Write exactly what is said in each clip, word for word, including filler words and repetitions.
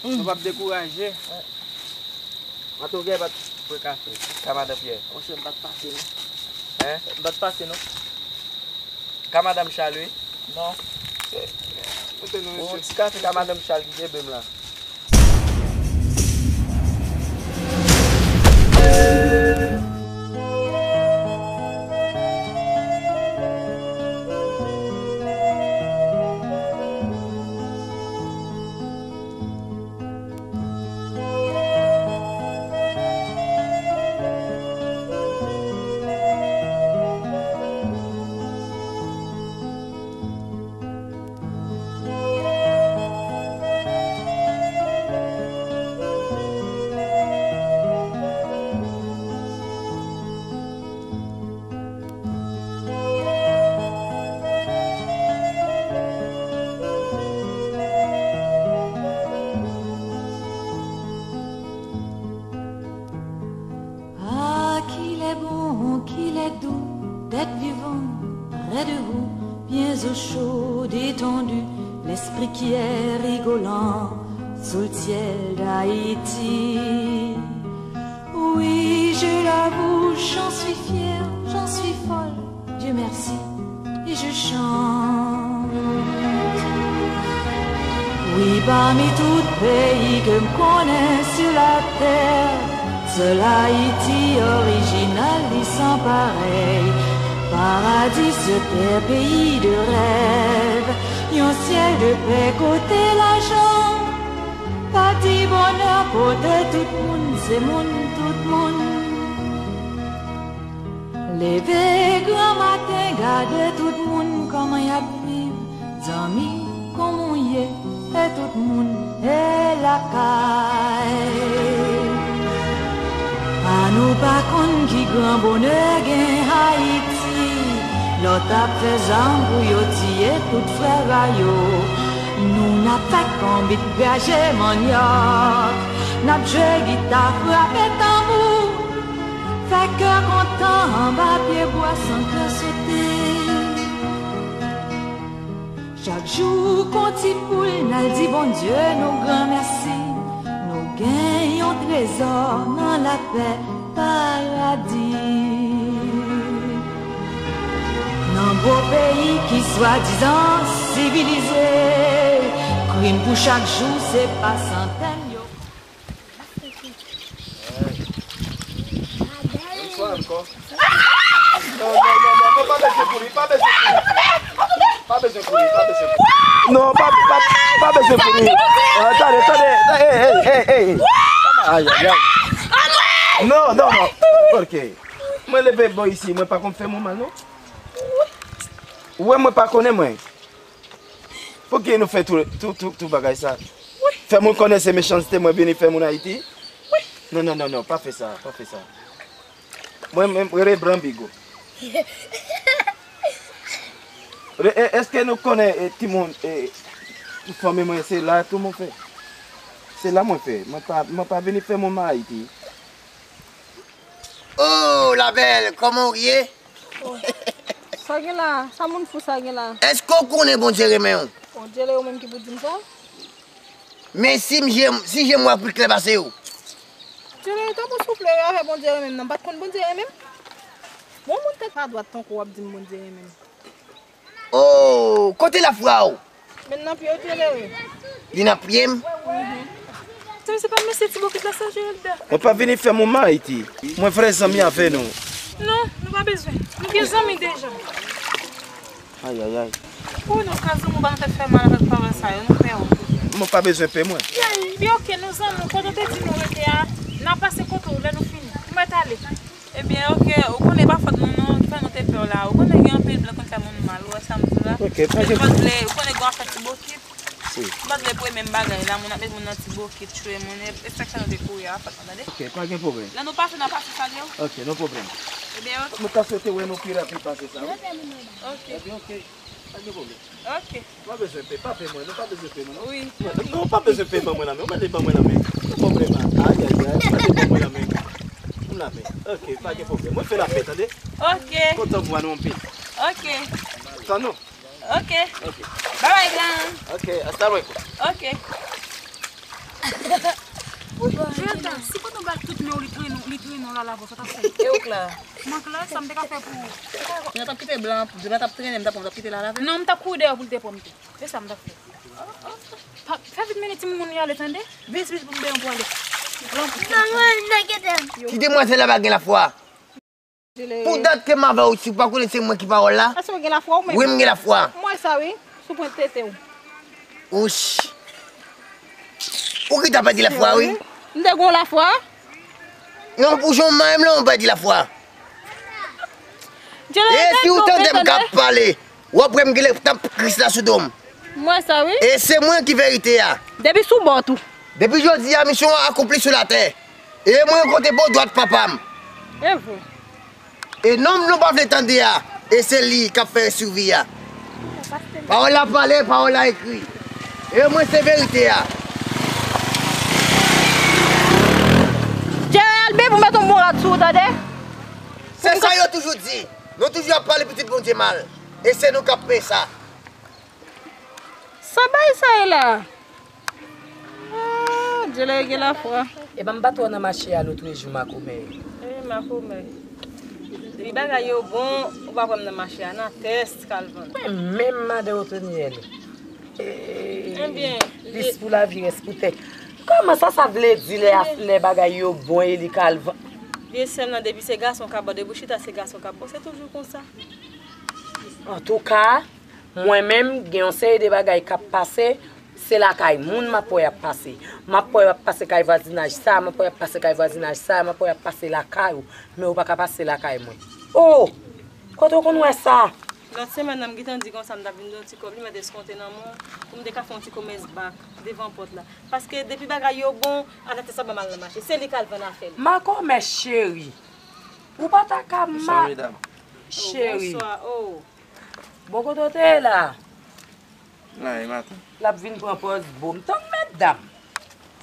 Nou p ap dekouraje. Antouka, e pa t pou kafe. Ka madan Pyè. Monchè, m pa t pase non. Hein? M pa t pase non. Ka madanm Chal wi. Non. Bon, ti kafe ka madanm Chal ki kenbe m la. Ah, qu'il est bon, qu'il est doux d'être vivant près de vous, bien au chaud, détendu, l'esprit qui est rigolant sous le ciel d'Haïti. Oui, je l'avoue, j'en suis fière, j'en suis folle, Dieu merci, et je chante. Wi, pami tout peyi ke m konnen sou latè, sèl Ayiti orijinal li san parèy. Paradi sou tè, peyi de rèv, yon syèl de pè kote lajan pa di bonè pote tout moun, se moun tout moun. Leve granmaten, gade tout moun kòman y ap viv. Zanmi, kòman w ye? E tout moun e lakay. Ann nou pa konn ki gran bonè gen Ayiti. Lè w t ap fè zam pou yo tiye tout frè pa yo, nou n ap fè konbit, graje manyòk, n ap jwe gita, frape tanbou. Fè kè kontan anba pye bwa san kè sote. Chak jou kon ti poul n al di Bondye nou granmèsi. Nou gen yon trezò nan lapè paradi. Nan gwo peyi ki swadizan sivilize, krim pou chak jou se pa santèn yo. Bonswa ankò. Non, non, non, non, non, pa bezwen kouri, pa bezwen kouri. Pa bezwen kouri, pa bezwen kouri. Non, pa, pa, pa bezwen kouri. Ah, tande, tande, hey, hey, hey, hey. Ay, ay, ay. Non, non, non. Ok. Mwen leve bò isi, mwen pa konn fè moun mal, non. Ou wè mwen pa konnen mwen. Poukisa nou fè tou, tou, tou, tou bagay sa? Fè moun konnen se mechanste mwen vini fè moun Ayiti? Non, non, non, non, pa fè sa, pa fè sa. Mwen menm, rele Blan Bigo. Re-, e-, èske nou konnen, e, timoun, e, fanmi mwen, se la tou mwen fè? Se la mwen fè. Mwen pa, mwen pa vini fè moun mal Ayiti. Oh, la belle, kòman w ye? Oh. Sa gen la? Sa moun fou sa gen la? Èske w konnen Bondye renmen w? Bondye, se ou menm ki pou di m sa? Men si m je, si je m wè pli klè pase w. Dye, tanpri souple, afè Bondye renmen m nan, m pa t konn Bondye renmen m. Bon, moun tèt pa dwat tankou w ap di m Bondye renmen m. Oh, kote lafwa w? Men nan pye w te lere. Li nan pye m? Mhm. Sa se pa mesye ti bokit la, sa Geralda? Mwen pa vini fè moun mal Ayiti. Mwen vrè zanmi avè nou. Non, nou pa bezwen. Nou gen zanmi deja. Ay, ay, ay. Pou nou ka zanmi, ou pa nan tèt fè mal avèk pawòl sa yo, nou pè w. Mwen pa bezwen pè mwen. Yay, byen, ok, nou zanmi, kote w te di nou rete a, n a pase kote w lè nou fini. Nou mèt ale. Ebyen, ok, ou konnen pa fòt nou non, ki fè nou te pè w la. Ou konnen gen anpil blan konn fè moun mal, ou wè sa m di w la. Ok, pa gen pwoblèm. Ou konnen gen afè ti bokit. Si. M pa t vle pou e menm bagay la, moun ap met moun nan ti bokit, tchwe moun, e, e sa k fè nou te kouri a, pa t, tande? Ok, pa gen pwoblèm. Lè nou pase, n a pase salye w. Ok, no pwoblèm. Ebyen, ok. Mwen ta swete wè nou pi rapid pase sa, wi. Ok. Ebyen, ok. Pa gen pwoblèm. Ok. Pa bezwen pè, pa pè mwen, nou pa bezwen pè mwen, non? Wi. Non, pa bezwen pè ban mwen la men, ou mande ban mwen la men. No pwoblèm, a, ay, ay, ay, ou mande ban mwen la men. M la men. Ok, pa gen pwoblèm. Mwen fè lapè, tande? Ok. Kontan pou nou anpil. Ok. Tan nou. Ok. Ok. Bye bye, gran. Ok, hasta luego. Ok. Jeta, si kote w bat tout men w, li trennen, li trennen w la, la, sa t ap fè. E ou k la? Mwen k la, sa m te ka fè pou ou? Jan t ap kite blan, blan t ap trennen, m t ap, m t ap kite l al avè l. Non, m t ap kouri dèyè w pou l te pran m tou. Se sa m t ap fè. Pa, fè vit mennen timoun yo ale, tande? Vit, vit, pou m benyen pou ale. Kite demwazèl la pa gen lafwa. Pou dat ke m avè w, si w pa konnen se mwen ki pawòl la. Èske w gen lafwa ou menm? Wi, m gen lafwa. M wè sa wi, sou pwent tete w. Wouch. Ou ki ta pèdi lafwa wi. M te gon lafwa. Non, pou jan w manyen m lan, ou pèdi lafwa. E si w tande m k ap pale, w ap wè m gen lè tanp Kris la sou do m. M wè sa wi. E se mwen ki verite a. Depi sou bò tou. Depi jodi a, misyon an akonpli sou latè. E mwen kote po dwat papa m. E vre. E nonm nou pa vle tande a, e se li k ap fè sivi a. Pawòl la pale, pawòl la ekri. E mwen se verite a. Jerry Albin, pou mete yon bon rad sou ou, tande? Se sa yo toujou di. Nou toujou ap pale pitit Bondye mal. E se nou k ap peye sa. Sa bay sa ye la? Ah, Dye la gen lafwa. Epa m pa twò nan mache a lotrejou makomè. Wi, makomè. Depi bagay yo bon, ou pa kwè m nan mache a, nan tès, Calvin. Mwen menm, madan Otonyèl. Ebyen, lis pou lavi, rès pou tè. Kòman sa, sa vle di lè, lè bagay yo bon, e li Calvin? Vye sè m nan, depi se gason k ap bon, depi w chita, se gason k ap bon, se toujou konsa. Antouka, mwen menm, gen yon seri de bagay k ap pase, se lakay moun m ap wè y ap pase. M ap wè y ap pase kay vwazinaj sa, m ap wè y ap pase kay vwazinaj sa, m ap wè y ap pase lakay ou. Men ou pa ka pase lakay mwen. O! Kote w konn wè sa? Lòt semèn nan, m gentan di konsa, m t ap vin gen yon ti kòb, li mèt eskonte nan men w, pou m te ka fè yon ti komès bak devan pòt la. Paske depi bagay yo bon, Anatès ap ban m al nan mache. Se li k al vann afè l. Makomè cheri, ou pa ta ka ma... Cheri. Bonswa, oh. Bon, kote w te ye la? La, e maten. L ap vin pran pòz bo m. Tann medam.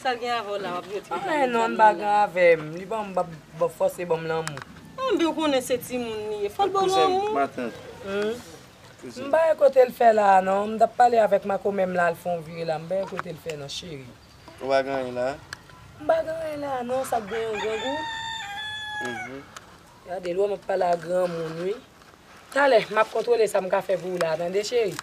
Sa l gen avè w la, w ap jwe ti medam. Anyen non, li pa gen avè m. Li ban m, ban, ban fòse ban m lanmou. Anben, ou konnen se timoun li ye. Fò l ba w lanmou. Maten. M pa wè kote l fè la a non. M t ap pale avèk makomè m la, l fè yon vire la. M pa wè kote l fè non, cheri. Ou pa gen anyen la? M pa gen anyen la non, sa k gen yon grangou. Gade, l wè m ap pale a granmoun wi. Talè, m ap kontwole sa m ka fè pou ou la, tande, cheri?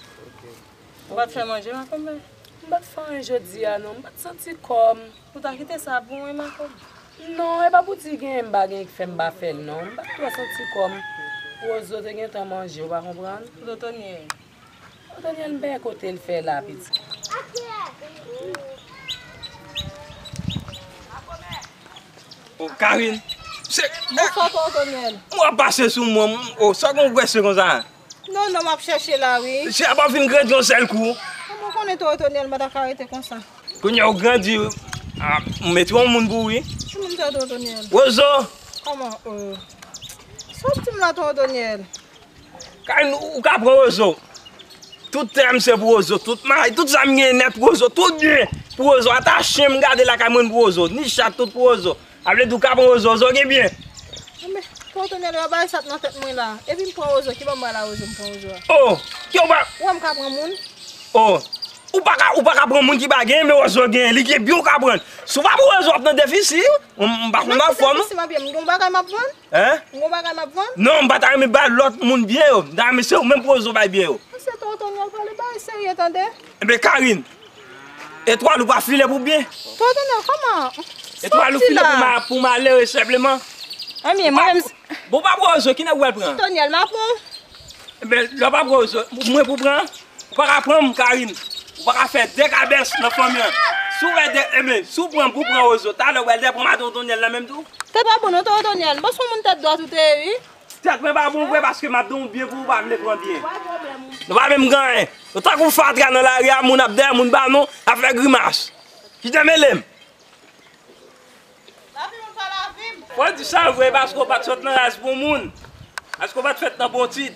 Ou pa t fè manje, makomè? M pa t fè anyen jodi a, non. M pa t santi kò m. Ou ta kite sa pou mwen, makomè? Non, e pa pou di gen, m pa gen k fè m pa fè l, non. M pa t twò santi kò m. Wozo te gentan manje, ou pa konprann? Otonyèl. Otonyèl, m pa kote l fè la, pitit. O, Karine, se... Bonswa, Tonton Nèl. Mwen ap pase sou mwen, o, sa gon gwèse konsa? Non, non, m ap chèche la, wi. Chè ap ap vin grandi yon sèl kou. Kòman w konnen, Tonton Nèl, m pa ta ka rete konsa? Kounye a ou grandi, a, m mete yon moun pou ou, wi. Ki moun sa, Tonton Nèl? Wozo. Kòman, o? Sa w ap di m la, Tonton Nèl? Kay, ou ka pran Wozo. Tout tè m se pou Wozo. Tout may, tout sa m genyen nèt pou Wozo. Tout byen pou Wozo. Ata chen m gade lakay mwen pou Wozo. Ni chat, tout pou Wozo. A vle di ou ka pran Wozo, Wozo gen byen. Enben, Tonton Nèl, bagay sa t nan tèt mwen la. Epi m pran Wozo, ki bò m pral a Wozo, m pran Wozo a? O, ki ou pa... Ou wè m ka pran moun? O, ou pa ka, ou pa ka pran moun ki pa genyen, men Wozo genyen, li gen byen ou ka pran. Si w pa pran Wozo, w ap nan defisi, m, m pa konn nan fòm. Mwen nan defisi, m ap ye, m gen yon bagay m ap vann? Hein? M gon bagay m ap vann? Non, m pa ta renmen bay lòt moun byen yo. M ta renmen se ou menm pou Wozo bay byen yo. Mesye Tonton Nèl pale bagay serye tande. Enben, Karine, etwal ou pa file pou byen? Tonton Nèl, kòman? Etwal ou file pou ma-, pou malere senpleman. Enben, mwen menm. Bon, pa pran Wozo, ki nèg ou pral pran? Tonton Nèl, m ap pran. Enben, lè w pa pran Wozo, mwen pou pran? Ou pa ka pran m, Karine. Ou pa ka fè de kabès nan fanmi an. Si w wè de, enben, si w pran m pou pran Wozo, talè w wè l de pran madanm Tonton Nèl nan menm tou. Tèt pa bon non, Tonton Nèl. M panse yon moun tèt dwat ou te ye, wi. Tèt mwen pa bon vre paske m ap di w byen pou ou pa vle pran byen. Nou pa menm gen anyen. Nou tankou fatra nan lari a, moun ap dèyè moun ba non, ap fè grimas. Kite mele m. Lavi m pa lavi m. Fò di sa vre paske w pa t sot nan raz pou moun. Paske w pa t fèt nan bon tit.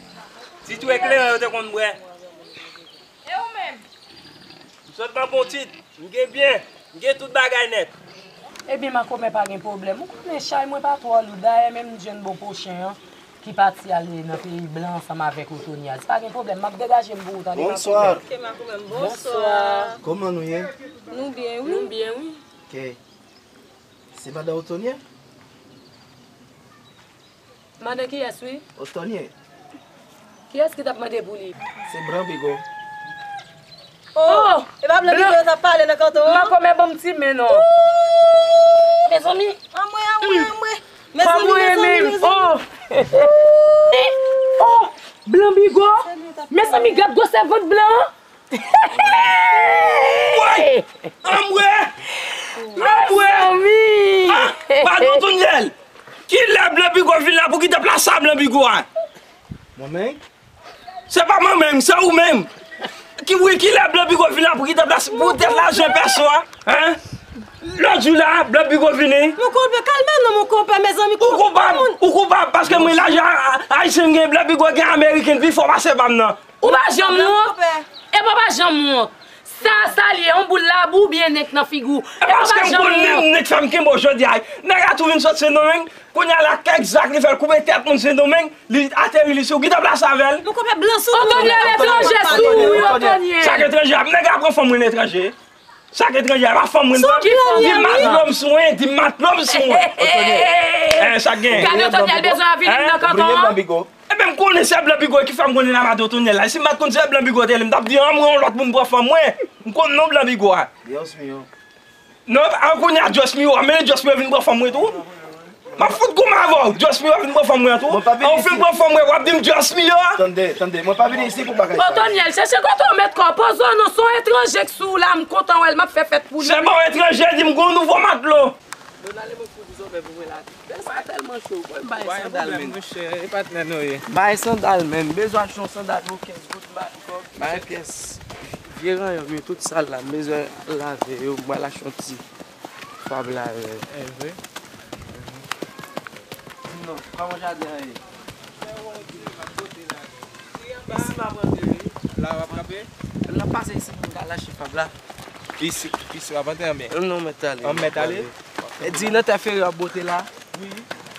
Tit yo ekleren yo te konn bwè. E ou menm? M sot nan bon tit. M gen byen. M gen tout bagay nèt. Ebyen, makomè pa gen pwoblèm. Ou konnen chay mwen pa twò lou. Dayè, menm m jwenn bon pwochen an ki pati ale nan peyi blan ansanm avèk Otonyèl. Pa gen pwoblèm. M ap degaje m pou ou, tande, makomè. Bonswa. Ok, makomè m, bonswa. Bonswa. Kòman nou ye? Nou byen, wi. Nou byen, wi. Ok. Se madan Otonyè? Madan kiyès, wi? Otonyè. Kiyès ki t ap mande pou li? Se Blan Bigo. Oh! E pa Blan Bigo yo t ap pale nan kanton an? Makomè ban m ti men non. Mezanmi. Anmwe, anmwe, anmwe. Mezanmi, mezanmi, mezanmi. Oh! Oh! Blan Bigo. Mezanmi, gad gwosè vant blan an. Woy! Anmwe! Anmwe! Ah, padon Tonyèl! Kilè Blan Bigo vin la pou kite plas sa Blan Bigo a? Mwen menm? Se pa mwen menm, se ou menm. Ki wi, kilè Blan Bigo vin la pou kite plas pou tèt lajan pèso a? Hein? Lòt jou la, Blan Bigo vini. Mon konpè, kalme non, mon konpè, mezanmi. Ou koupab, ou koupab, paske mwen lajan a- a- ayisyen gen, Blan Bigo gen ameriken pi fò pase pa m nan. Ou pa janm wont. Epa w pa janm wont. Sa, sa l ye, yon boul labou oubyen nèk nan figi w? Epa w pa janm wont. Nèk fè m kenbe w jodi a. Nèg la tou vin sot Sendomeng, kounye a la kèk zak li fè l koupe tèt moun Sendomeng, li ateri li sou, kite plas avè l. Mon konpè blan sou nou. Otonyèl etranje sou ou, Otonyèl. Sa k etranje a, nèg la pran fanm mwen etranje. Sa k etranje a, pa fanm mwen pran. Di matlòm sou mwen, di matlòm sou mwen. Otonyèl. Eh, sa k gen? Gade Otonyèl bezwen avili m nan kanton an. Ebyen, m konnen se Blan Bigo ki fè m konnen nan maten Otonyèl la. Si m pa t konn se Blan Bigo te ye, m t ap di, anmwe, yon lòt moun pran fanm mwen. M konn non Blan Bigo a. Dios mío. Non, an kounye a, Dios mío, men Dios mío vin pran fanm mwen tou. M ap fout goumen avè w, Dios mío vin pran fanm mwen tou. An ou fin pran fanm mwen, w ap di m Dios mío. Tande, tande, mwen pa vini isi pou bagay sa. Otonyèl, chèche kote w met kò w, poze w non, se yon etranje k sou w la, m kontan wè l, m ap fè fèt pou li. Se bon, etranje, di m gon nouvo matlo. Donale mwen fout zòbèy pou mwen la. Bèl sa tèlman cho, mwen bay sandal menm. Monchè, e patnè nou ye. Bay sandal menm, bezwen achte yon sandal pou kenz goud, m bay kòb. Bay pyès. Vye ranyon m yo tout sal la, m bezwen lave yo, m pral achte yon ti fab lavé. E vre? Di m non, kòman jaden an ye? Isi m ap rantre wi. La w ap kanpe? L ap pase isi pou m ka lache fab la. Isi, isi w ap antre anmè? Non, mèt ale. An mèt ale? E di nan tè fere w ap bote la. Wi.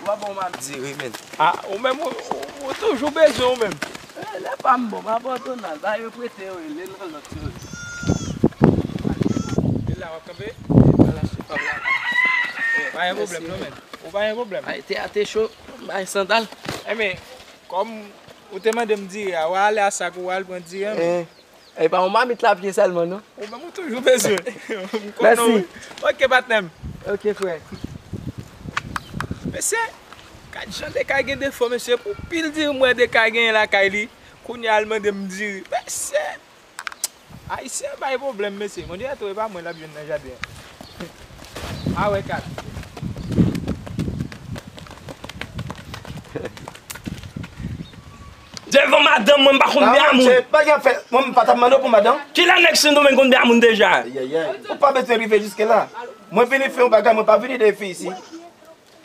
Ou pa bon m ap di wi, men. Ah, ou menm, ou, ou, ou toujou bezwen ou menm. Eh, lè pa m bon, m ap òdone l. Ba yo prete yo, rele nan lòt yo. E la w ap kanpe? Pa gen pwoblèm non, men. Ou pa gen pwoblèm. Ay, te a te cho, bay sandal. Enben, kòm ou te mande m diri a, w a ale a sak ou al pran diri an, men. Eh. E pa yon mamit lapye sèlman, non? Ou menm ou toujou bezwen. M konnen w wi. Ok, patnè m. Ok, frè. Mesye, gad jan Dekay gen defo, mesye. Pou pil diri m wè Dekay genyen lakay li, kounye a l mande m diri. Mesye, Ayisyen bay pwoblèm, mesye. Bondye tou, e pa mwen l ap jwenn nan jaden an. A wè kat. Devan madanm mwen, m pa konn byen a moun. Pa gen afè, mwen m pa t ap mande w pou madanm. Kilè nèg Sendomeng konn byen a moun deja? Ayayay. Ou pa bezwen rive jiske la. Mwen vini fè yon bagay, mwen pa vini de fi isi.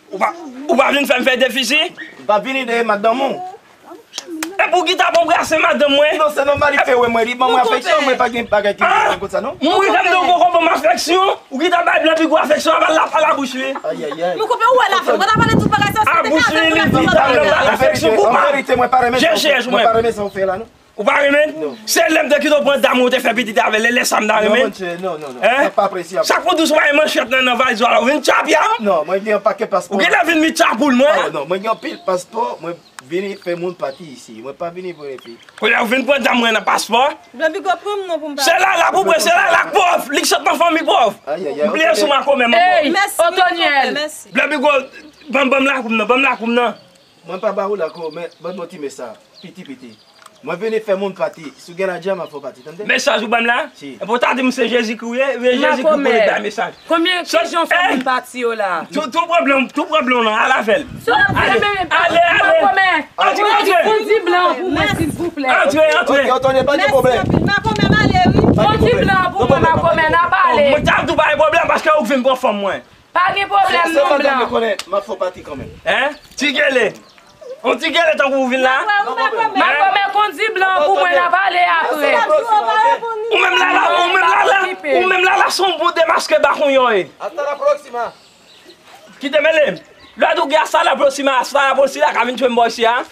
Ou pa, ou pa vin fè m fè defisi? M pa vini de madanm ou. E pou ki ta bon brase madanm mwen? Non, se nòmal, li fè wè mwen, li ban mwen afeksyon, mwen pa gen bagay ki gen kont sa, non. Mwen menm tou poko ban m afeksyon, ou ki ta bay Blan Bigo afeksyon, aval la pa la bouch li. Ayayay. Mon konpè, ou wè la fè, mwen ta pale tout bagay sa, se te ka fè pou la fè bagay la. An verite, an verite, mwen pa renmen sa w fè la, non. Ou pa renmen? Non. Se lè m te kite w pran dam ou te fè pitit avè l, e lè sa m ta renmen? Non, monchè, non, non, non. Hein? Sa pa apresyab. Sa k pou dous w pa gen manchèt nan, nan valiz ou a la, ou vin tchapya? Non, mwen gen yon pakèt paspò. Ou genlè vin met tchap pou l, mwen. Oh, non, mwen gen anpil paspò, mwen vini fè moun pati isi. Mwen pa vini pou repi. Kounye a ou vin pran dam mwen nan paspò? Blan Bigo pran m non pou m pa. Se la, la pou mwen, se la, la k pòv, li k sot nan fanmi pòv. Ayayay. Bliye sou makomè m ankò. Ey, Otonyèl. Blan Bigo, ban, ban m lakou m nan, ban m lakou m nan. Mwen pa ba ou lakou, men ban m yon ti mesaj, piti piti. Mwen vini fè moun pati. Si w gen ladjan, m ap fè w pati, tande? Mesaj ou ban m la? Si. Epi w ta di m se Jezikri w ye, e Jezikri pou li bay mesaj. Konbyen, kijan w fè moun pati yo la? Tou, tou pran blan, tou pran blan w lan, al avè l. Ale, ale, ale. Antre, antre. Kondi blan pou mwen, silvouplè. Antre, antre. Ok, Otonyèl, pa gen pwoblèm. Mèsi anpil. Makomè, m ale, wi. Kondi blan pou mwen, Makomè, n ap ale. Mwen ta di w pa gen pwoblèm paske ou k vin pran fanm mwen. Pa gen pwoblèm non, blan. Se madanm yo konnen, m ap fè w pati kanmenm. Hein? Ti gele. On ti gele tankou ou vin la. Makomè, kondi blan pou mwen, n ap pale apre. Ou menm la la, ou menm la la, ou menm la la, se yon bon demaske bakon yo ye. Hasta la próxima. Kite mele m. Lè w di w gen hasta la próxima, hasta la próxima ka vin tchwe m bò isi a.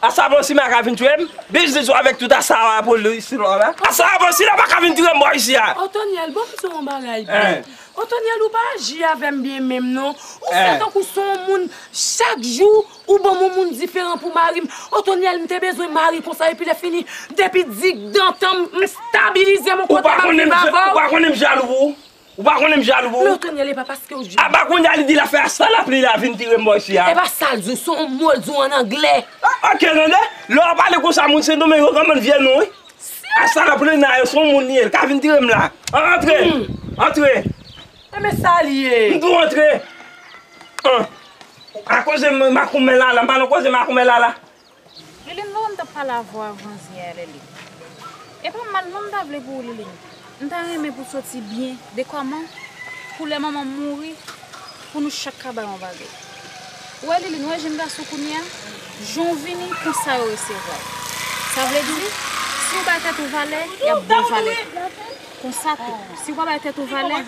Hasta la próxima ka vin tchwe m. Biznis ou avèk tout hasta la próxima la. Hasta la próxima pa ka vin tchwe m bò isi a. Otonyèl, ban m di w yon bagay byen. Otonyèl, ou pa aji avè m byen menm non. Ou fè tankou se yon moun, chak jou ou ban m yon moun diferan pou mari m. Otonyèl, m te bezwen mari konsa, epi lè fini, depi digdantan m, m stabilize m, ou kontan m ap viv avè w. Ou pa konnen m jalou pou ou? Ou pa konnen m jalou pou ou? Men Otonyèl, e pa paske w jalou. A pa kounye a li di l ap fè a sa lapli la vin tire m bò isi a. E pa sa l di w, se yon mo l di w ann anglè. Ah, ok, tande. Lè w ap pale konsa, moun Sendomeng yo konprann vye non, wi. A sa lapli la, se yon moun li ye, l ka vin tire m la. An, antre. Antre. Enben sa l ye. M di w antre. An. A koze makoumè la la, m pa nan koze makoumè la la. Liline, lè w wè m t ap pale avè w avan yè, Liline. E pa mal non m ta vle pou ou, Liline. M ta renmen pou w soti byen, dekwaman, pou lè manman m mouri, pou nou chak ka bay yon bagay. Ou wè, Liline, ou wè jenn gason kounye a, jan w vini, konsa yo resevwa w. Sa vle di, si w bay tèt ou valè, y ap ba w valè tou. Konsa tou, si w pa bay tèt ou valè,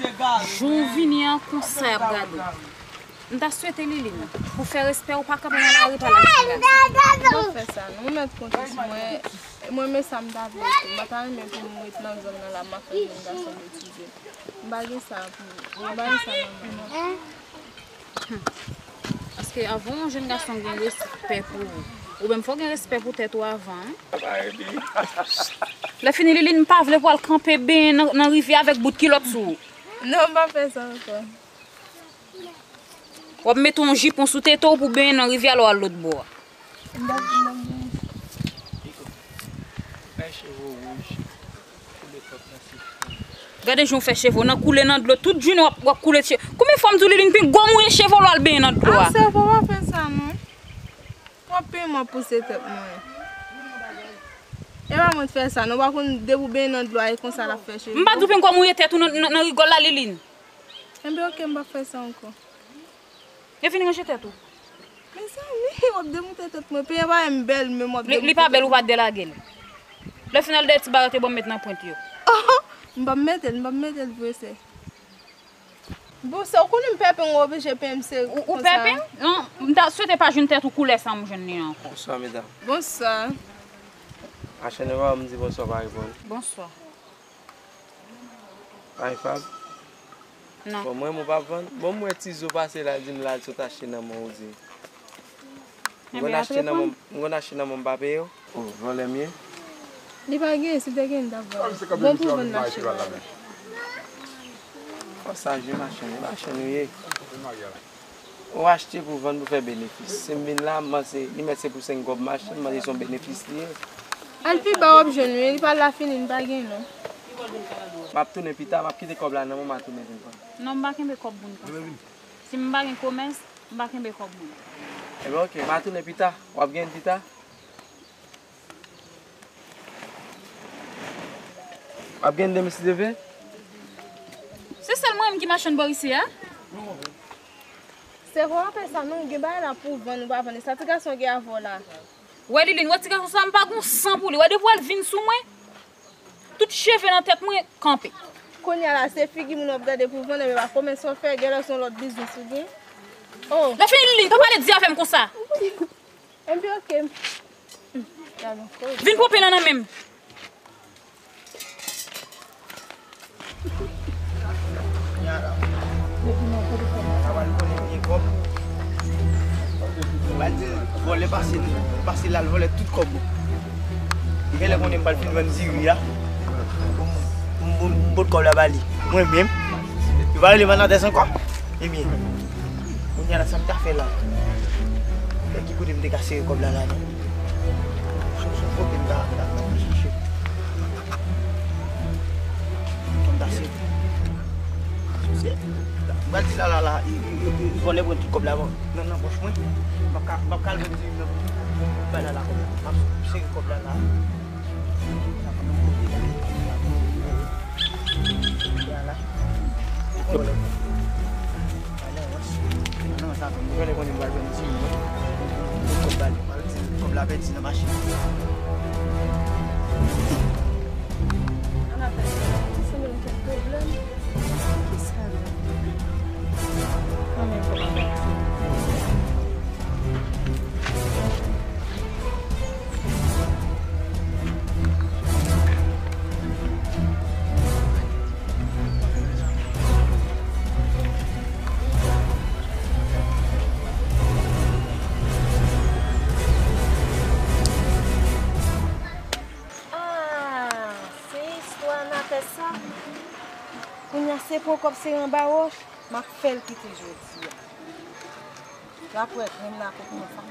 jan w vini an, konsa y ap gade w. M ta swete, Liline, pou fè respè ou pa kanpe nan lari pa lakilase. M p ap fè sa non, ou mèt konte sou mwen. Mwen men sa m ta vle tou. M pa ta renmen pou m ret nan zòn nan la, m ap fè jèn gason betize. M pa gen sa pou, m pa gen sa nan men mwen. Paske avan yon jèn gason gen respè pou ou, ou menm fò w gen respè pou tèt ou avan. Lè fini, Liline, m pa vle pou w al kanpe benyen nan, nan rivyè avèk bout kilòt sou ou. Non, m p ap fè sa ankò. W ap mete yon jipon sou tete w pou benyen nan rivyè a lè w al lòt bò a. Gade jan w fè cheve w nan koule nan dlo. Tout jounen w ap, w ap koule cheve. Konbyen fwa m di w, Liline, pingwa w mouye cheve w lè w al benyen nan dlo a? Ah, sèvo, w pa fè sa non. W ap peye m, w ap pouse tèt mwen. E pa mwen t fè sa non, w pa konn depi w benyen nan dlo a, e konsa l ap fè cheve w. M pa di w pingwa w mouye tèt ou nan, nan, nan rigòl la, Liline. Enben, ok, m p ap fè sa ankò. E vin ranje tèt ou. Mezanmi, w ap demoute tèt mwen. Penyen pa m bèl, men m ap demoute tèt mwen. Li, li pa bèl, ou pa delage l. Lè final dèyè ti bagay te ban m met nan pwent yo. Oh, m p ap mete l, m p ap mete l vre, sè. Bon, sè, ou konnen m pè penyen, ou oblije penyen m sere konsa. Ou, ou pè penyen? Non, m ta swete pa jwenn tèt ou koulè sa m jwenn li ankò. Bonswa, medam. Bonswa. Achène pa m di bonswa, pa reponn. Bonswa. Ay, Fab. Non. Bon, mwen, mwen pa vann. Bon, mwen, Tizo pase la, di m la, l sot achte nan men w, di. M konn achte nan men, m konn achte nan men, m pa peye w. Oh, vòlè m ye? Li pa gen, si te gen, li t ap vann. Bon pou vann mache la. Fò sa jwe machann, e machann ou ye. Ou achte pou vann pou fè benefis. Si m vin la, m panse, li mèt se pou senk kòb m achte, m panse se yon benefis li ye. Al pi ba w ap jwenn wi, li pa la fini, li pa gen non. M ap tounen pita, m ap kite kòb la nan men w, m a tounen vin pran. Non, m pa kenbe kòb moun konsa. Si m pa gen komès, m pa kenbe kòb moun. Ebyen, oke, m a tounen pita, w ap gen pita. W ap gen demen si Dye vle? Se sèl mwen menm ki machann bò isi a? Sèvo, w ap fè sa non, gen bagay la pou vann, ou pa vann. E sa ti gason gen avè w la? Wè Liline, wè ti gason sa, m pa gon san pou li. Wè depi w al vin sou mwen, tout cheve nan tèt mwen kanpe. Kounye a la, se figi moun w ap gade pou vann, men pa komès w ap fè, genlè se yon lòt biznis ou gen. Oh. Lè fini Liline, pa pale di avè m konsa. Enben, oke. Vin pran pen lan nan men m. Vòlè pase, pase la, l vòlè tout kòb mwen. Li genlè konnen m pral fin vann diri a. Pou m, pou m, pou m pot kòb la ba li. Mwen menm, yo pa rele m Anadès ankò. Ebyen, kounye a la, sa m ta fè la? Fè ki kote m te ka sere kòb la la, non? Sou, sou kote m ta, ta, ta chèche. Kote m ta sere. Se, m pral di la, la, la, e, e, e, e, vòlè pran tout kòb la, nan, nan pòch mwen. M ap ka, m ap ka al vann diri nan bay la, la, kòb la. M ap sere kòb la, la. Kòb la pèdi nan machin. Sanble gen kèk pwoblèm. Kisa menm? Anmè kòb la pèdi. Pran kòb sere anba wòch, m ap fè l kite jodi a. L ap wè grenn la kot mwen fanm.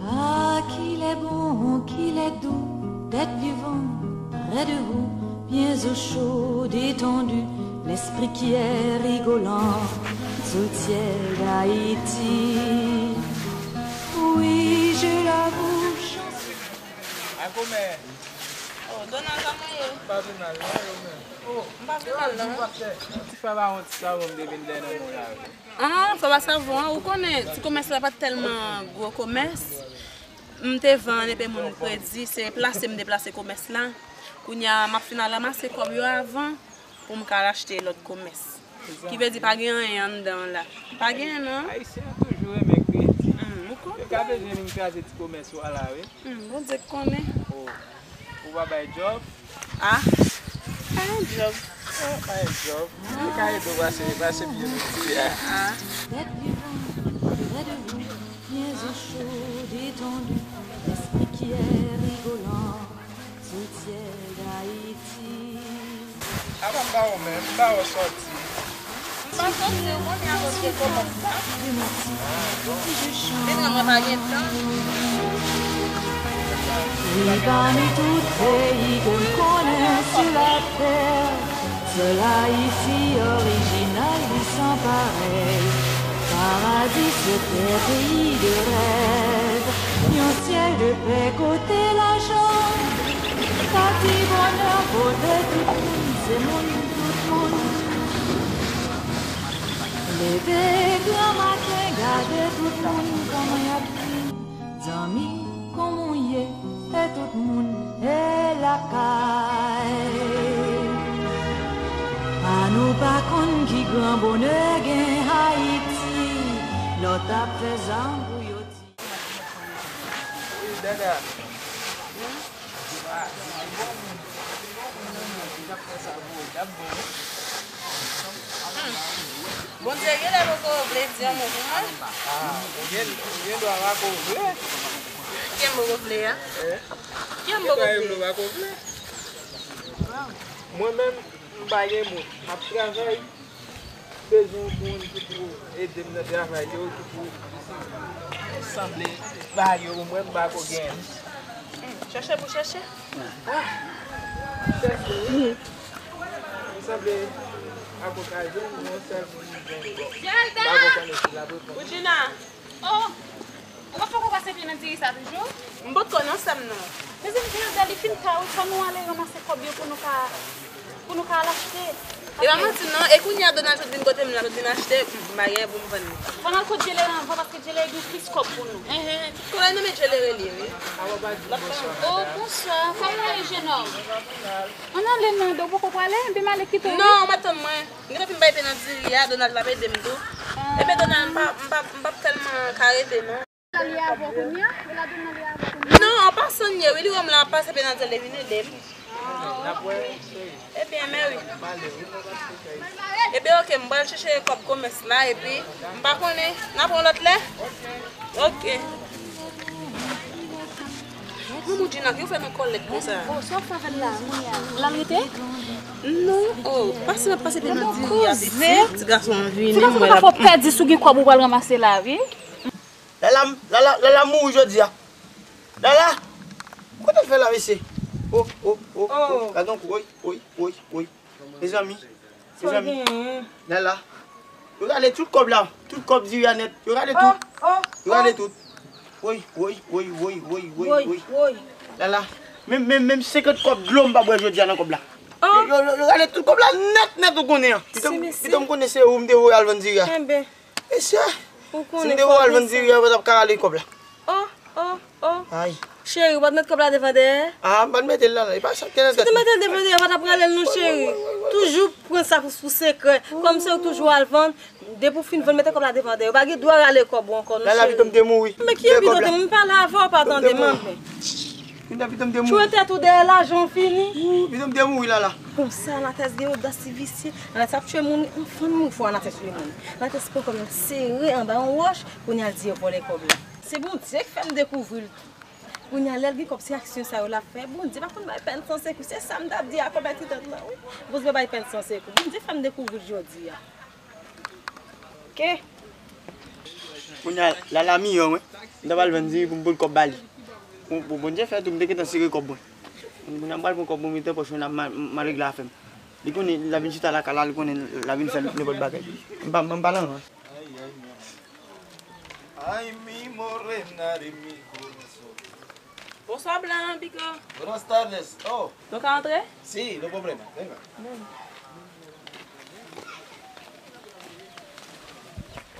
Ah, qu'il est bon, qu'il est doux d'être vivant près de vous, pieds au chaud, détendu, l'esprit qui est rigolant sous le ciel d'Haïti. Oui, je l'avoue, chanceux. Akomè. Oh, Donald, kòman ye? Pa Donald, non, yo menm. Oh, m pa Donald, non. Ti frè pa yon ti savon m te vin dèyè nan men w la, wi. Ah, fò pa savon an, ou konnen, ti komès la pa t tèlman gwo komès. M te vann epi moun predi, se plase m te plase komès la. Kounye a, m ap fin al ranmase kòb yo avan pou m ka al achte lòt komès. Ki vle di pa gen anyen anndan an la. Pa gen, non. Ayisyen an toujou renmen kredi. Hmm, ou konprann. Yo ka bezwen vin kraze ti komès ou a la, wi. Hmm, Bondye k konnen. Oh. Ou pa bay djòb? Ah, pa yon djòb. Oh, pa yon djòb. Mwen ka ede w pase, pase pye nou ti a. Ah. D'être vivant près de vous, pieds au chaud, détendu, l'esprit qui est rigolant sous le ciel d'Haïti. Apa m ba w men, m ba w sòti. M pa sòti, ou konnen a koz de komès la. Vin wè mwen pa gen tan. Oui, parmi tout pays que m konnen sur la terre, seul Haïti original vit sans pareil. Paradis sur terre, pays de rêve, yon syèl de pè kote lajan. Pati bonè pou de tout moun, se moun tout moun. Leve gran maten, gade tout moun kòman y ap viv. Zanmi, kòman w ye? E tout moun e lakay. Pa nou pa konn ki gran bonè gen Ayiti. Lòt ap fè zam pou yo di. Wi, Dada. Hmm. Bondye genlè poko vle di yon mo pou mwen. Ah, ou gen, ou gen dwa pako vle. Kiyès m poko vle a? Eh? Kiyès m poko vle? Ou gen dwa pako vle. Mwen menm, m pa gen moun. M ap travay. Bezwen yon moun ki pou ede m nan travay yo, ki pou sanble bagay yo pou mwen, m pa ko genyen. Hmm, chèche pou chèche. Ah, chèche, wi. M sanble avoka jwenn yon sèl moun m jwenn. Bon, m pa ko konnen si l ap reponn. Woudjina! Oh! Ou pa poko pase pye nan diri sa toujou? M potko nan sè m non. Mezanmi, Gilda, li fin ta wi, fò nou ale ranmase kòb yo pou nou ka, pou nou ka al achte. E pa manti non, e kounye a Donald sot vin kote m la, sot vin achte, m pa gen pou m vann li. Fò n al kot Djelere anvan, paske Djelere gen plis kòb pou nou. Enhen, tout kòb la nan men Djelere li ye, wi. Oh, bonswa, kòman w ye, jenòm? Ann ale non, Dò, ou poko prale? Epi m ale kite w, wi. Non, ou mèt tann mwen. M gentan fin bay pye nan diri a, Donald t ap ede m tou. Ebyen Donald, m pa, m pa, m p ap tèlman ka rete non. Li avè w kounye a? Ou la Donald li avè w kounye a? Non, an pasan l ye, wi, li wè m la, m ap pase pye nan diri, li vin ede m. Ah, ok. Ebyen, men wi. Ebyen, ok, m pral chèche kòb komès la, epi m pa konnen, n ap wè yon lòt lè? Ok. Manman Djina, ki ou fè nan kòlèt konsa? Oh, sa w fè avè l la, kounye a? L al rete? Non, oh, pase m ap pase pye nan diri a, pitit. Ti gason an vini, m wè l ap. Ti gason pa fè w pèdi si w gen kòb ou pral ranmase la, wi. Lala, Lala, Lala mouri jodi a. Lala! Kote l fè la, mesye? Oh, oh, oh, oh. Gade yon kou, woy, woy, woy, woy. Mezanmi, mezanmi. Lala. Yo rale tout kòb la. Tout kòb diri a nèt. Yo rale tout. Yo rale tout. Woy, woy, woy, woy, woy, woy, woy, woy. Lala, menm, menm, menm senkant kòb dlo m pa bwè jodi a nan kòb la. Yo, yo, yo, yo rale tout kòb la nèt, nèt, ou konnen an. Pito, pito m konnen se ou m te voye al vann diri a. Mesye, si m te voye al vann diri a, mwen t ap ka rale kòb la. Oh, oh, oh. Ay. Cheri, ou pa t met kòb la devan dèyè? Ah, m pa t mete l la, la. E pa sa k te nan tèt mwen. Si w te mete l devan dèyè, ou pa t ap rale l non, cheri. Toujou pran sa pou, pou sekrè. Kòm se ou k toujou al vann, depi w fin vann, mete kòb la devan dèyè. Ou pa gen dwa rale kòb ou ankò non, cheri. Lala, pito m te mouri. Men ki epi tande m, m pale avè w, pa tande m anfen. Pito m te mouri. Tchwe tèt ou dèyè lajan w fini. Pito m te mouri, Lala. Konsa, Anates gen odas, li visye. Anates ap tchwe moun, anfan moun fò Anates tchwe moun. Anates pran kòb la sere anba yon wòch, kounye a l di yo vòlè kòb la. Se Bondye k fè m dekouvri l tou. Kounye a, lè l gen kòb, se aksyon sa yo l ap fè. Bondye pa konn bay pèn san sekou. Se sa m t ap di a, kòb a ti tante lan, wi. Bondye pa bay pèn san sekou. Bondye fè m dekouvri l jodi a. Ke? Kounye a, Lala miyò mwen. M t ap al vann diri pou m pote kòb ba li. Pou, pou Bondye fè tou, m te gentan sere kòb mwen. Kounye a, m pral pran kòb mwen, mete nan pòch mwen, m ap ma-, m al regle afè m. Li konnen, l ap vin chita lakay la, li konnen l ap vin fè nenpòt bagay. M pa, m pa nan rans. Ay, ay, mi amor. Ay, mi morena de mi corazón. Bonswa, Blan, Pico. Buenas tardes. Oh. Nou ka antre? Sí, no problema. Venga.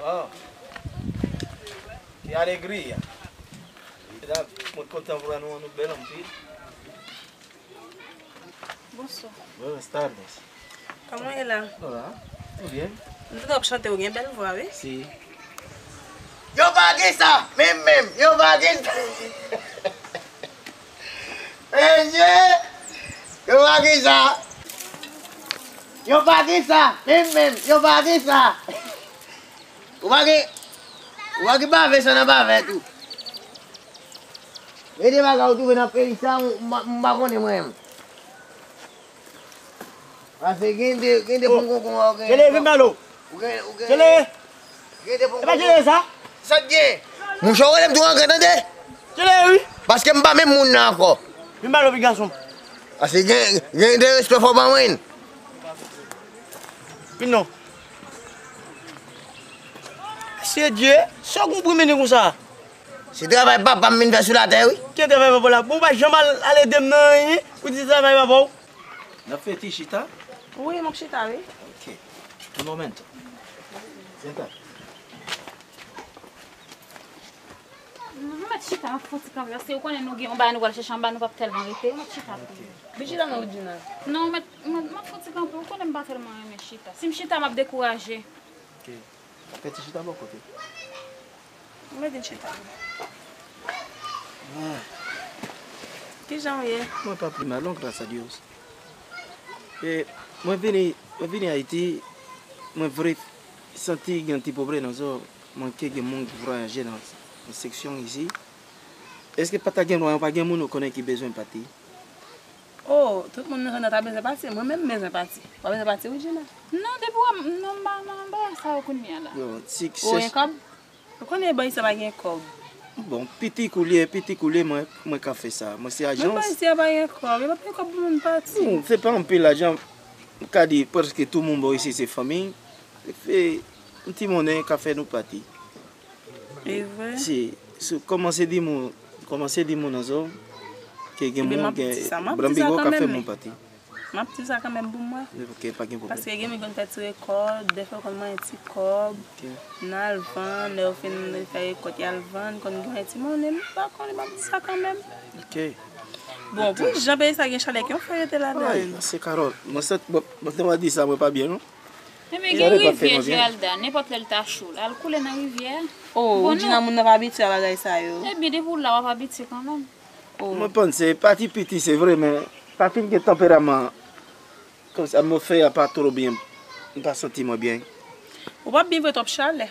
Wow. Qué alegría. Mwen kontan pou nou, nou bèl anpil. Bonsoir. Buenas tardes. Comment est là? Hola, muy bien. Nou te ap chante, ou gen bèl vwa, wi. Si. Yo pa gen sa, menm, menm, yo pa gen sa. Mesye, yo pa gen sa. Yo pa gen sa, menm, menm, yo pa gen sa. Ou pa gen, ou pa gen bave sa nan bave tou. Gen de bagay ou twouve nan peyi sa, m, m, m pa konnen mwen menm. Paske gen de, gen de pou m konkon, gen de. Tchele, vin ba lo. Ou gen, ou gen. Tchele. Gen de pou m konkon. E pa tchele sa? Sa t gen? Mouche, ou rele m tou angrè, tande? Tchele, wi. Paske m pa menm moun nan ankò. Vin ba lo, pitit gason. Paske gen, gen de respè fò ban mwen. Vin non. Mesye Dye, sa w konprann mennen konsa? Se travay papa m vin fè sou latè, wi. Ki travay papa w la? Bon, ou pa janm al, al ede m nan anyen, ou di se travay papa w. N ap fè ti chita? Wi, m ap chita, wi. Ok. Un momento. Senta. Nou mèt chita, m ap fè yon ti kanpe, paske ou konnen nou gen yon bagay nou pral chèche anba, nou p ap tèlman rete. Ou mèt chita tou. Vin chita non, Woodjina. Non, mèt, mèt, m ap fè yon ti kanpe, ou konnen m pa tèlman renmen chita. Si m chita, m ap dekouraje. Ok. Fè ti chita bò kote. Mwen vin chita. Ah. Kijan w ye? Mwen pa pi mal non, gras a Dye. E, mwen vini, mwen vini Ayiti, mwen vre santi gen ti pwoblèm nan zòn, manke gen moun ki vwayaje nan, nan seksyon isi. Èske pa ta gen lwa, pa gen moun ou konnen ki bezwen pati? Oh, tout moun nan zòn nan ta bezwen pati, mwen menm m bezwen pati. W pa bezwen pati, Woodjina? Non, depi w wè m, non, m pa nan bagay sa yo kounye a la. Bon, si, ou gen kòb? Ou konnen bò isi a pa gen kòb. Bon, piti koulye, piti koulye, mwen, mwen ka fè sa. Mwen se ajans. Bò isi a pa gen kòb, yo pa gen kòb pou moun pati. Non, se pa anpil lajan. M ka di prèske tout moun bò isi se fanmi. Se yon ti monnen ka fè nou pati. E vre? Si, si w kòmanse di moun, kòmanse di moun nan zòn, ke gen moun, gen Blanbigo ka fè moun pati. M ap di sa kanmenm pou m wè. Ok, pa gen pwoblèm. Paske gen moun konn fè ti rekòt, dèfwa konn manyen ti kòb. Ok. N al vann, lè yo fin fè rekòt, y al vann, konn gen ti monnen, m pa konnen, m ap di sa kanmenm. Ok. Bon, pou jan peyi sa gen chalè, ki yon fè rete ladan l. Ay, se Carole. Mwen sèt, mwen, mwen te va di sa, mwen pa byen, non. Ebyen, gen rivyè, Geralda, nenpòt lè l ta cho, l al koule nan rivyè a. Oh, ou di nan moun nan pa abitye a bagay sa yo. Ebyen, depi w la, w ap abitye kanmenm. Oh. Mwen panse pati piti, se vre, men pa fin gen tanperaman. Kòmsi atmosfè a pa twò byen, m pa santi mwen byen. Ou p ap byen vre, twòp chalè.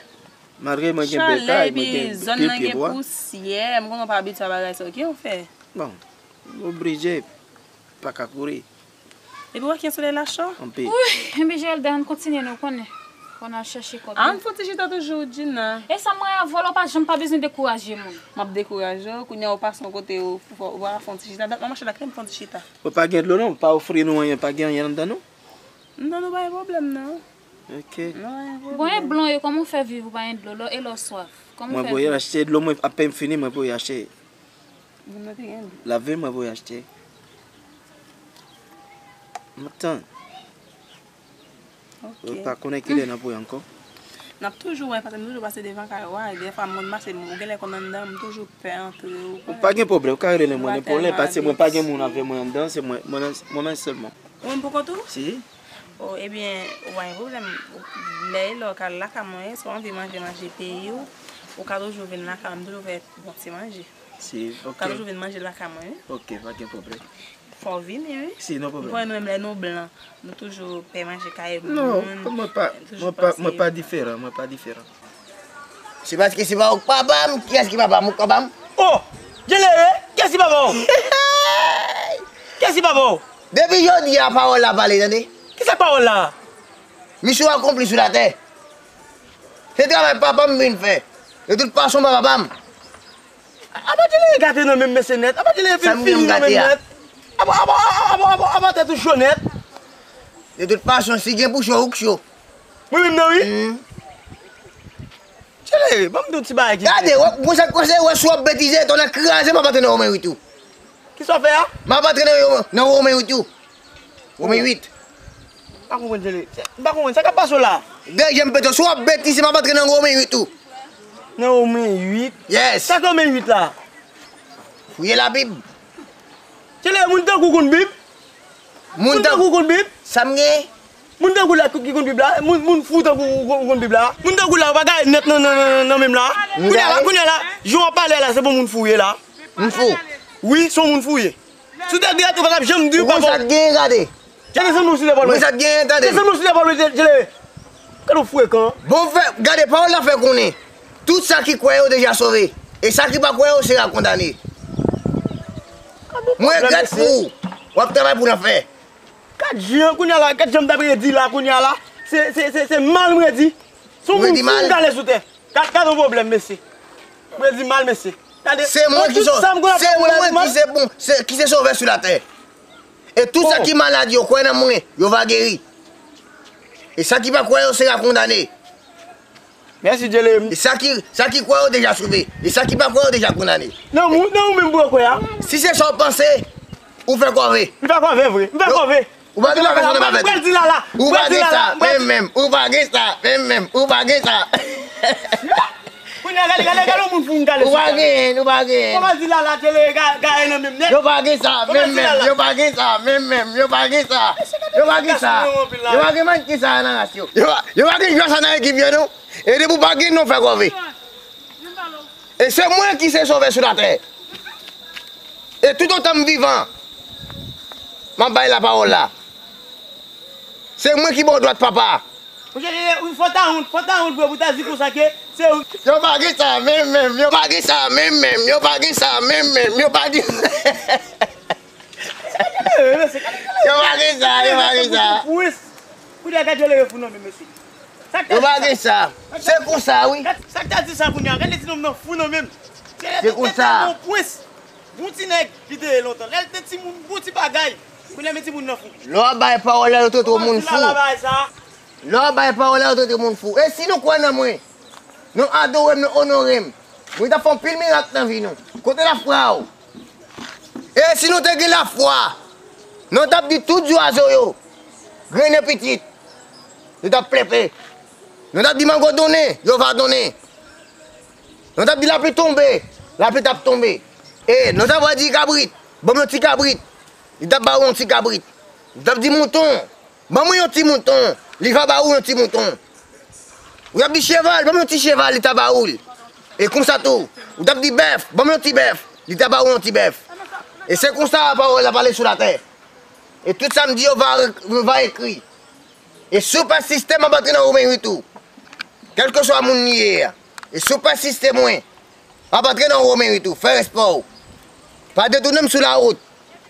Malgre mwen gen bèl kay, mwen gen pye, pye bwa. Chalè, epi zòn nan gen pousyè, m konnen w pa abitye a bagay sa yo. Ki yon fè? Bon, m oblije pa ka kouri. Epi w wè kijan solèy la cho? Anpil. Wi, epi Geralda, ann kontinye, nou konnen. Pou n al chèche kòb. Ann fè yon ti chita toujou, Djina. E sa m wè avè w la, w pa janm pa bezwen dekouraje moun. M ap dekouraje w, kounye a w pase yon kote, w, w, w pa fè yon ti chita. Dat m ap mache la, kite m fè yon ti chita. Mwen pa gen dlo non, pa ofri nou anyen, pa gen anyen anndan non. Anndan nou pa gen pwoblèm non. Ok. Bon, e blan yo, kòman w fè viv ou pa gen dlo lò, e lò w swaf? Kòman w fè viv? Mwen voye achte dlo, mwen apèn fini, mwen voye achte. Lave, mwen voye achte. M ap tann. Ok. Ou pa konnen kilè n ap voye ankò? N ap toujou wè, paske m toujou pase devan kay ou a, e dèfwa m konn mache, ou genlè konn anndan, m toujou pè antre, ou konnen. Ou pa gen pwoblèm, ou ka rele mwen nenpòt lè, paske mwen pa gen moun avè mwen anndan, se mwen, mwen, mwen menm sèlman. Ou menm pou kont ou? Si. O, ebyen, ou pa gen pwoblèm. Lè e lè w ka lakay mwen, si w anvi manje, manje peyi w, ou ka toujou vin lakay mwen, m toujou fè bon ti manje. Si, ok. Ou ka toujou vin manje lakay mwen, wi. Ok, pa gen pwoblèm. Fò w vini, wi. Si, no pwoblèm. Ou konnen nou menm lè nou blan, nou toujou pè manje kay moun. Non, mwen pa, mwen pa, mwen pa diferan, mwen pa diferan. Se paske se pa ou k pa ba m, kiyès ki papa m, ou k papa m? Oh! Djelere, kiyès ki papa w? Kiyès ki papa w? Depi jodi a, pawòl la pale, tande. Kisa k pawòl la? Misyon akonpli sou latè. Se travay papa m vin fè. De tout fason, pa papa m. Apa Djelere gate nan menm mesye nèt? Apa Djelere fin fini nan menm nèt? Apa, apa, apa, apa, apa, apa tèt ou cho nèt? De tout fason, si gen pou cho, ou k cho. Mwen menm nan, wi. Djelere, ban m di w ti bagay ki... Gade, wè, mwen sa k pase, wè, si w ap betize, tonnè kraze, m ap antre nan Women uit ou. Kisa w fè a? M ap antre nan yo-, nan Women uit ou. Women uit. M pa konprann, Djelere. M pa konprann sa k ap pase w la. Dèyè m pete, si w ap betize, m ap antre nan Women uit ou. Nan Women uit? Yes. Sa k Women uit la? Fouye Labib. Djelere, moun tankou w konn Bib? Moun tankou w konn Bib? Sa m gen? Moun tankou w la ki konn Bib la? Moun, moun fou tankou w konn, konn Bib la? Moun tankou w la, ou pa gade nèt nan, nan, nan, nan men m la? Kounye a la, kounye a la, jan w ap pale a la, se bon moun fou w ye la. M fou? Wi, se yon moun fou w ye. Si w te drèt, ou pa t ap janm di w pa bon. Ou konn sa k genyen, gade. Gade, desann mwen sou zepòl mwen. Ou konn sa k genyen, tande. Desann mwen sou zepòl mwen, Djelere. Gade w frekan. Bon, fè, gade, pawòl la fè konnen, tout sa ki kwè yo deja sove. E sa ki pa kwè yo sera kondane. Mwen regrèt pou ou. W ap travay pou lanfè. Gad jan, kounye a la, gad jan m t ap redi la, kounye a la. Se, se, se, se mal m redi. Se yon moun fou m kale sou tè. Gad, gad yon pwoblèm, mesye. M redi mal, mesye. Gade, se mwen ki so-, se mwen ki se bon, se, ki se sovè sou latè. E tout sa ki malad yo kwè nan mwen, yo va geri. E sa ki pa kwè yo sera kondane. Mèsi, Djelere. E sa ki, sa ki kwè yo deja sove. E sa ki pa kwè yo deja kondane. Nan ou, nan ou menm pou yo kwè a? Si se sa w panse, ou fè kòve. M fè kòve vre. M fè kòve. Ou pa gen sa nan pa fè. Ou pral di lala. Ou pa gen sa, menm, menm. Ou pa gen sa, menm, menm. Ou pa gen sa. Kounye a, gade, gade, gade yon moun fou m kale sou tè. Ou pa gen, ou pa gen. Ou pral di lala, Djelere, ga-, gaye nan menm nèt. Yo pa gen sa, menm, menm. Yo pa gen sa, menm, menm. Yo pa gen sa. Yo pa gen sa. Yo pa gen manti sa nan ras yo. Yo pa, yo pa gen jwa sa nan ekip yo, non. E depi w pa gen, non, fè kòve. E se mwen ki se sovè sou latè. E toutotan m vivan, m ap bay lapawòl la. Se mwen ki ba w dwat, papa. Monchè, fò ta wont, fò ta wont vre pou ta di konsa ke se ou. Yo pa gen sa, menm, menm. Yo pa gen sa, menm, menm. Yo pa gen sa, menm, menm. Yo pa gen... Yo pa gen sa, yo pa gen sa. Kounye a, gad Djelere fou nan men, mesye. Yo pa gen sa. Se konsa, wi. Sa k ta di sa kounye a? Gade ti nonm nan fou nan men. Se konsa. Bon ti nèg li te ye lontan. Lè l te timoun, bon ti bagay. Kounye a, men timoun nan fou. Lè w ap bay pawòl la, yo trete w moun fou. Lè w ap bay pawòl la, yo trete w moun fou. E si nou kwè nan mwen, nou adore m, nou onore m, mwen t ap fè anpil mirak nan vi nou. Kote lafwa w? E si nou te gen lafwa, nou t ap di tout zwazo yo, grennen pitit, yo t ap plepe. Nou t ap di mango donnen, yo va donnen. Nou t ap di lapli tonbe, lapli t ap tonbe. E nou t ap di kabrit, ban m yon ti kabrit, li t ap ba ou yon ti kabrit. Nou t ap di mouton, ban mwen yon ti mouton, li va ba ou yon ti mouton. Ou t ap di cheval, ban m yon ti cheval, li ta ba ou l. E konsa tou, ou t ap di bèf, ban m yon ti bèf, li ta ba ou yon ti bèf. E se konsa pawòl la pale sou latè. E tout sa m di yo va, va ekri. E si w pa asiste, m ap antre nan Women uit ou. Kèlkeswa moun li ye a. E si w pa asiste mwen, m ap antre nan Women uit ou. Fè respè w. Pa detounen m sou lawout.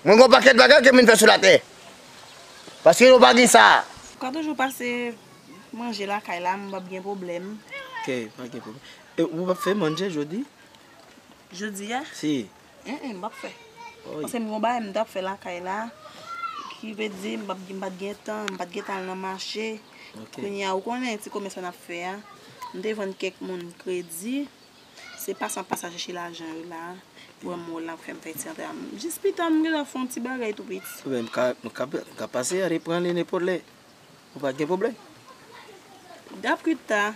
Mwen gen yon pakèt bagay ke m vin fè sou latè. Paske yo pa gen sa. Ou ka toujou pase manje lakay la, m p ap gen pwoblèm. Ok, pa gen pwoblèm. E ou p ap fè manje jodi? Jodi a? Si. Enhen, m p ap fè. Paske m gen yon bagay m t ap fè lakay la. Ki vle di, m p ap, m pa t gen tan, m pa t gen tan al nan mache. Kounye a, ou konnen ti komès sa n ap fè a. M te vann kèk moun kredi. Se pase m ap pase al chèche lajan yo la. Pou wè mwen la pou fè m fè ti antre a. Jis pita, m gentan fè yon ti bagay tou piti. Ebyen, m ka, m ka, m ka pase a reprann li nenpòt lè. Ou pa gen pwoblèm? Dapita.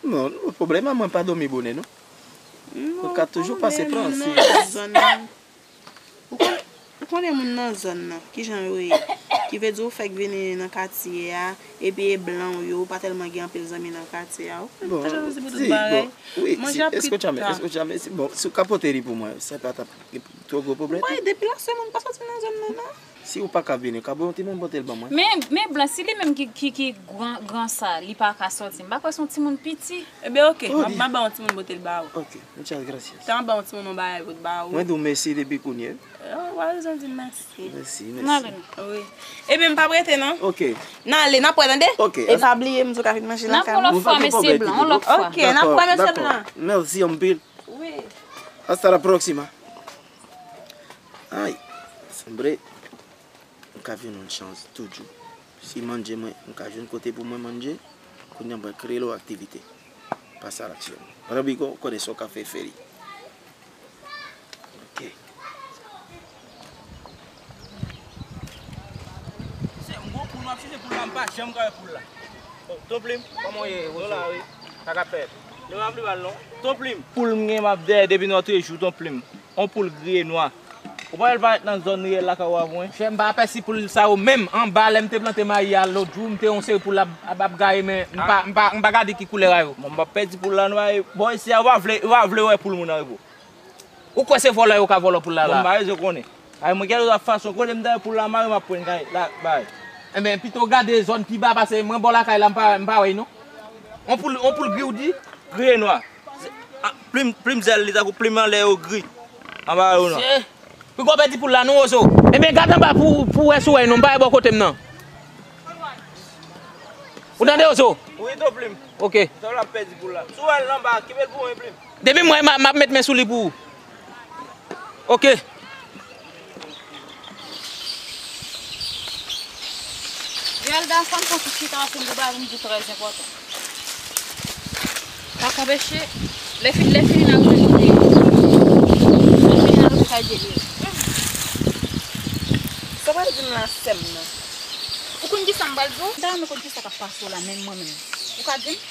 Non, non, pwoblèm a mwen pa dòmi bonè, non. Ou ka toujou pase pran si. Ou konnen moun nan zòn nan, kijan yo ye. Ki vle di ou fèk vini nan katye a, epi e blan w yo, ou pa tèlman gen anpil zanmi nan katye a. Ou konnen, bon, sa jalouzi pou tout bagay. Manje ap kwit ta. Bon, si w ka pote li pou mwen, sa pa t ap gen twò gwo pwoblèm. Mwen, depi lòt semèn, pa soti nan zòn nan, non. Si ou pa ka vini, ou ka ba yon timoun pote l ban mwen. Men, men blan, si li menm ki, ki, ki gran, gran sa, li pa ka sòti, m pa kwè se yon timoun piti. Ebyen, oke, m ap, m ap ba yon timoun pote l ba ou. Oke, muchas gracias. Tan ba yon timoun yon bagay pou l ba ou. Mwen di w mèsi depi kounye a. Ou pa bezwen di m mèsi. Mèsi, mèsi. Wi. Ebyen, m p ap rete, non. Oke. N ale, n ap wè, tande? Oke. E pa bliye, m di w ka vin manje lakay mwen. N ap wè lòt fwa, mesye blan, yon lòt fwa. Oke, n ap wè, mesye blan. Mèsi anpil. Wi. Hasta la próxima. Ay, sanble m ka jwenn yon chans toujou. Si manje mwen, m ka jwenn kote pou mwen manje, kounye a mwen kreye yon aktivite. Pase a laksyon. Ranbigo, ou konnen sa w ka fè, fè li. Ok. Se yon gwo poul, m ap chèche poul la, m pa janm ka wè poul la. Ton Plim, kòman w ye? Yo la, wi. Sa k ap fèt? Nou pa vle bal non. Ton Plim, poul m gen m ap dèyè depi nòtrejou, Ton Plim. On poul griye nwa. Ou pa wè l parèt nan zòn riyèl lakay ou a pou mwen? Monchè, m pa apèsi poul sa yo menm. Anba, lè m te plante mayi a lòt jou, m te wè yon seri poul ap, ap, ap gaye, men m pa, m pa, m pa gade ki koulè a yo. Bon, m ap pèdi poul la nwa. Bò isi a, ou pa vle, ou pa vle wè poul moun an, wi, bro. Ou kwè se vòlò yo ka vòlò poul la la? Bon, m pa bezwen konnen. Ay, mwen, kèlkeswa fason, kote m ta wè poul la mare, m ap pran kay la, bay. Enben, pito w gade zòn pi ba, paske mwen bò lakay la, m pa, m pa wè non. On poul, on poul gri, ou di? Griye nwa. Ah, plim, plim zèl li tankou plim anlè yo gri. Anba yo non. Piko pèdi poul la non, Ozo. Enben, gad anba pou, pou wè si w wè non, m pa wè bò kote m nan. Ou tande, Ozo? Wi, Ton Plim. Ok. Sa w ap pèdi poul la. Si w wè l anba, kenbe l pou mwen, Plim. Depi m wè, m a, m ap met men sou li pou ou. Ok. Geralda, fò n fè yon ti chita ansanm pou bagay m di trè enpòtan. Pa ka peche, lè fini, lè fini n a rele kote yo. Lè fini n a rele kay Djeli yo. Sa w pral di m la, sè m nan? Ou konn kisa m pral di w? M ta renmen konn kisa k ap pase w la, menm mwen menm. Ou ka di m?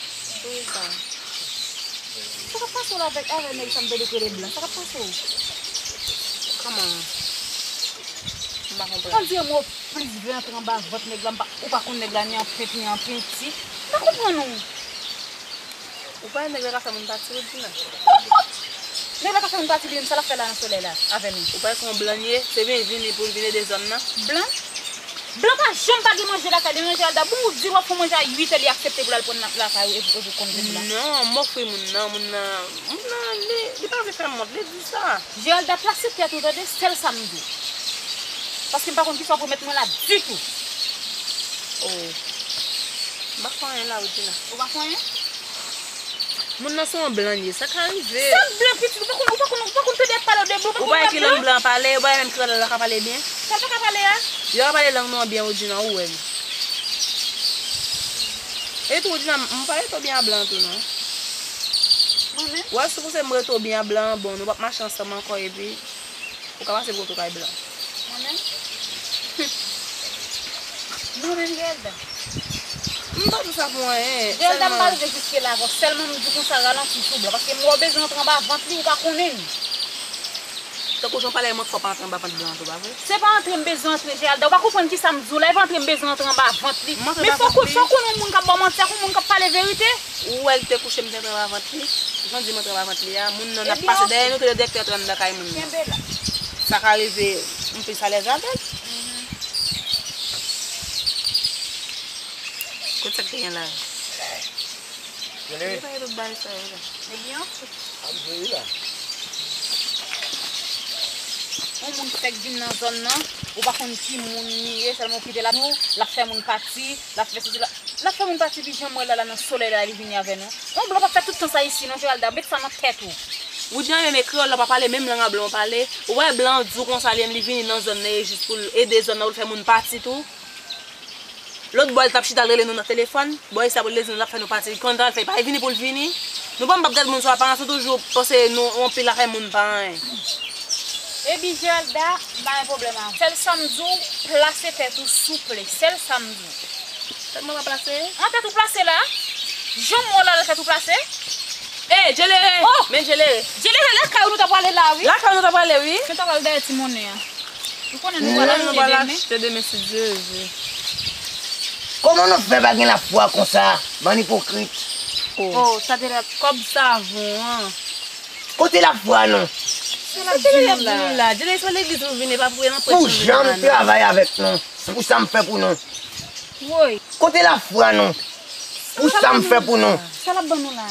Wi, sa. Sa k ap pase w la avèk, avèk nèg sa m tande k rele Blan? Sa k ap pase w? Kòman? M pa konprann. On dirè m wè w plis vle antre anba vant nèg la, m pa, ou pa konn nèg la ni an pent, ni an penti. M pa konprann ou. Ou pa wè nèg la ka fè moun pati, Woodjina? Nèg la ka fè moun pati, li menm, sa l ap fè la nan solèy la, avè nou? Ou pa wè se yon blan li ye? Se vin vini pou l vin ede zòn nan? Blan? Blan pa janm pa gen manje lakay li, non, Geralda. Bon, ou di l w ap fè manje a uit è, li aksepte pou l al pran nan lakay ou epi, epi konn vin la. Non, m ofri moun nan, moun nan, moun nan, li, li pa vle fè m wont, li di sa. Geralda, plase tèt ou, tande, sèl sa m di w. Paske m pa konn kisa w ap remèt mwen la ditou. Oh. M pa fè anyen la, Woodjina. Ou pa fè anyen? Moun nan se yon blan li ye, sa ka rive. Sèl blan pitit, ou pa konn, ou pa konn, ou pa konn tande y ap pale w de blan, ou pa konn y ap blan. Ou pa wè ki lang blan ap pale, ou pa wè menm kreyòl la ka pale byen. Sa l pa ka pale a? Yo ka pale lang nou an byen, Woodjina, ou wè m. E tou, Woodjina, m pa rete w byen a blan tou, non. Mwen menm? Wè, si w panse m rete w byen a blan an, bon, nou p ap mache ansanm ankò, epi ou ka pase pou w tou kay blan. Mwen menm? Mwen menm, Geralda. M pa di w sa pou anyen. Geralda, m pa rive jiske la avè w. Sèlman m di w konsa, ralanti sou blan. Paske m wè w bezwen antre anba vant li, ou pa konnen l. Tankou jan w pale a mwen, fò w pa antre anba vant blan an tou, pa vre? Se pa antre m bezwen antre, Geralda. Ou pa konprann kisa m di w la. E pa antre m bezwen antre anba vant li. Men fò w konnen yon moun k ap ba w manti ak yon moun k ap pale verite. Ou wè l te kouche, m te antre anba vant li. Jan w di m antre anba vant li a, moun nan ap pase dèyè nou, tou lè direktè antre anndan kay moun nan. Kenbe la. Sa ka rive, m plis alèz avè l. Kot sa k te gen la? Li pa gen tout bagay sa yo la. Ebyen, ap jwe la. Yon moun ki fèk vin nan zòn nan, ou pa konn ki moun li ye, sèlman ou kite l ap nou, l ap fè moun pati, l ap fè sesi, l ap, l ap fè moun pati, pi jan m wè l la, la nan solèy la, li vini avè nou. Yon blan p ap fè tout tan sa isi, non, Geralda, met sa nan tèt ou. Woodjan renmen kreyòl la, pa pale menm lang a blan an pale. Ou wè blan an di w konsa li menm li vini nan zòn nan e jis pou l ede zòn nan, pou l fè moun pati tou. Lòt bò l t ap chita l rele nou nan telefòn. Bò isi a pou l ede nou, l ap fè nou pati. Li konn travay l fè, li pa vini pou l vini. Nou pa m p ap gad moun sou aparans, nou toujou panse nou anpil afè moun pa anyen. Epi Geralda, m pa gen pwoblèm avè w. Sèl sa m di w, plase tèt ou souple. Sèl sa m di w. Tèt mwen pa plase? An tèt ou plase la? Jan m wè w la, tèt ou plase? Ey, Djelere! Oh! Men Djelere! Djelere, lakay ou nou ta prale la, wi. Lakay ou nou ta prale, wi. Nou ta pral dèyè ti monnen an. Ou konnen nou pral achte demen. Nou pral achte demen si Dye vle. Kòman nou fè pa gen lafwa konsa, bann ipokrit? Oh, sa te la kòb savon an. Kote lafwa nou? Sa l ap di nou la? Djelere, se legliz nou vin, e pa pou nan prèch nou vin. Pou jan m travay avèk nou, se pou sa m fè pou nou. Woy. Kote lafwa nou? Pou sa m fè pou nou. Sa l ap ban nou la?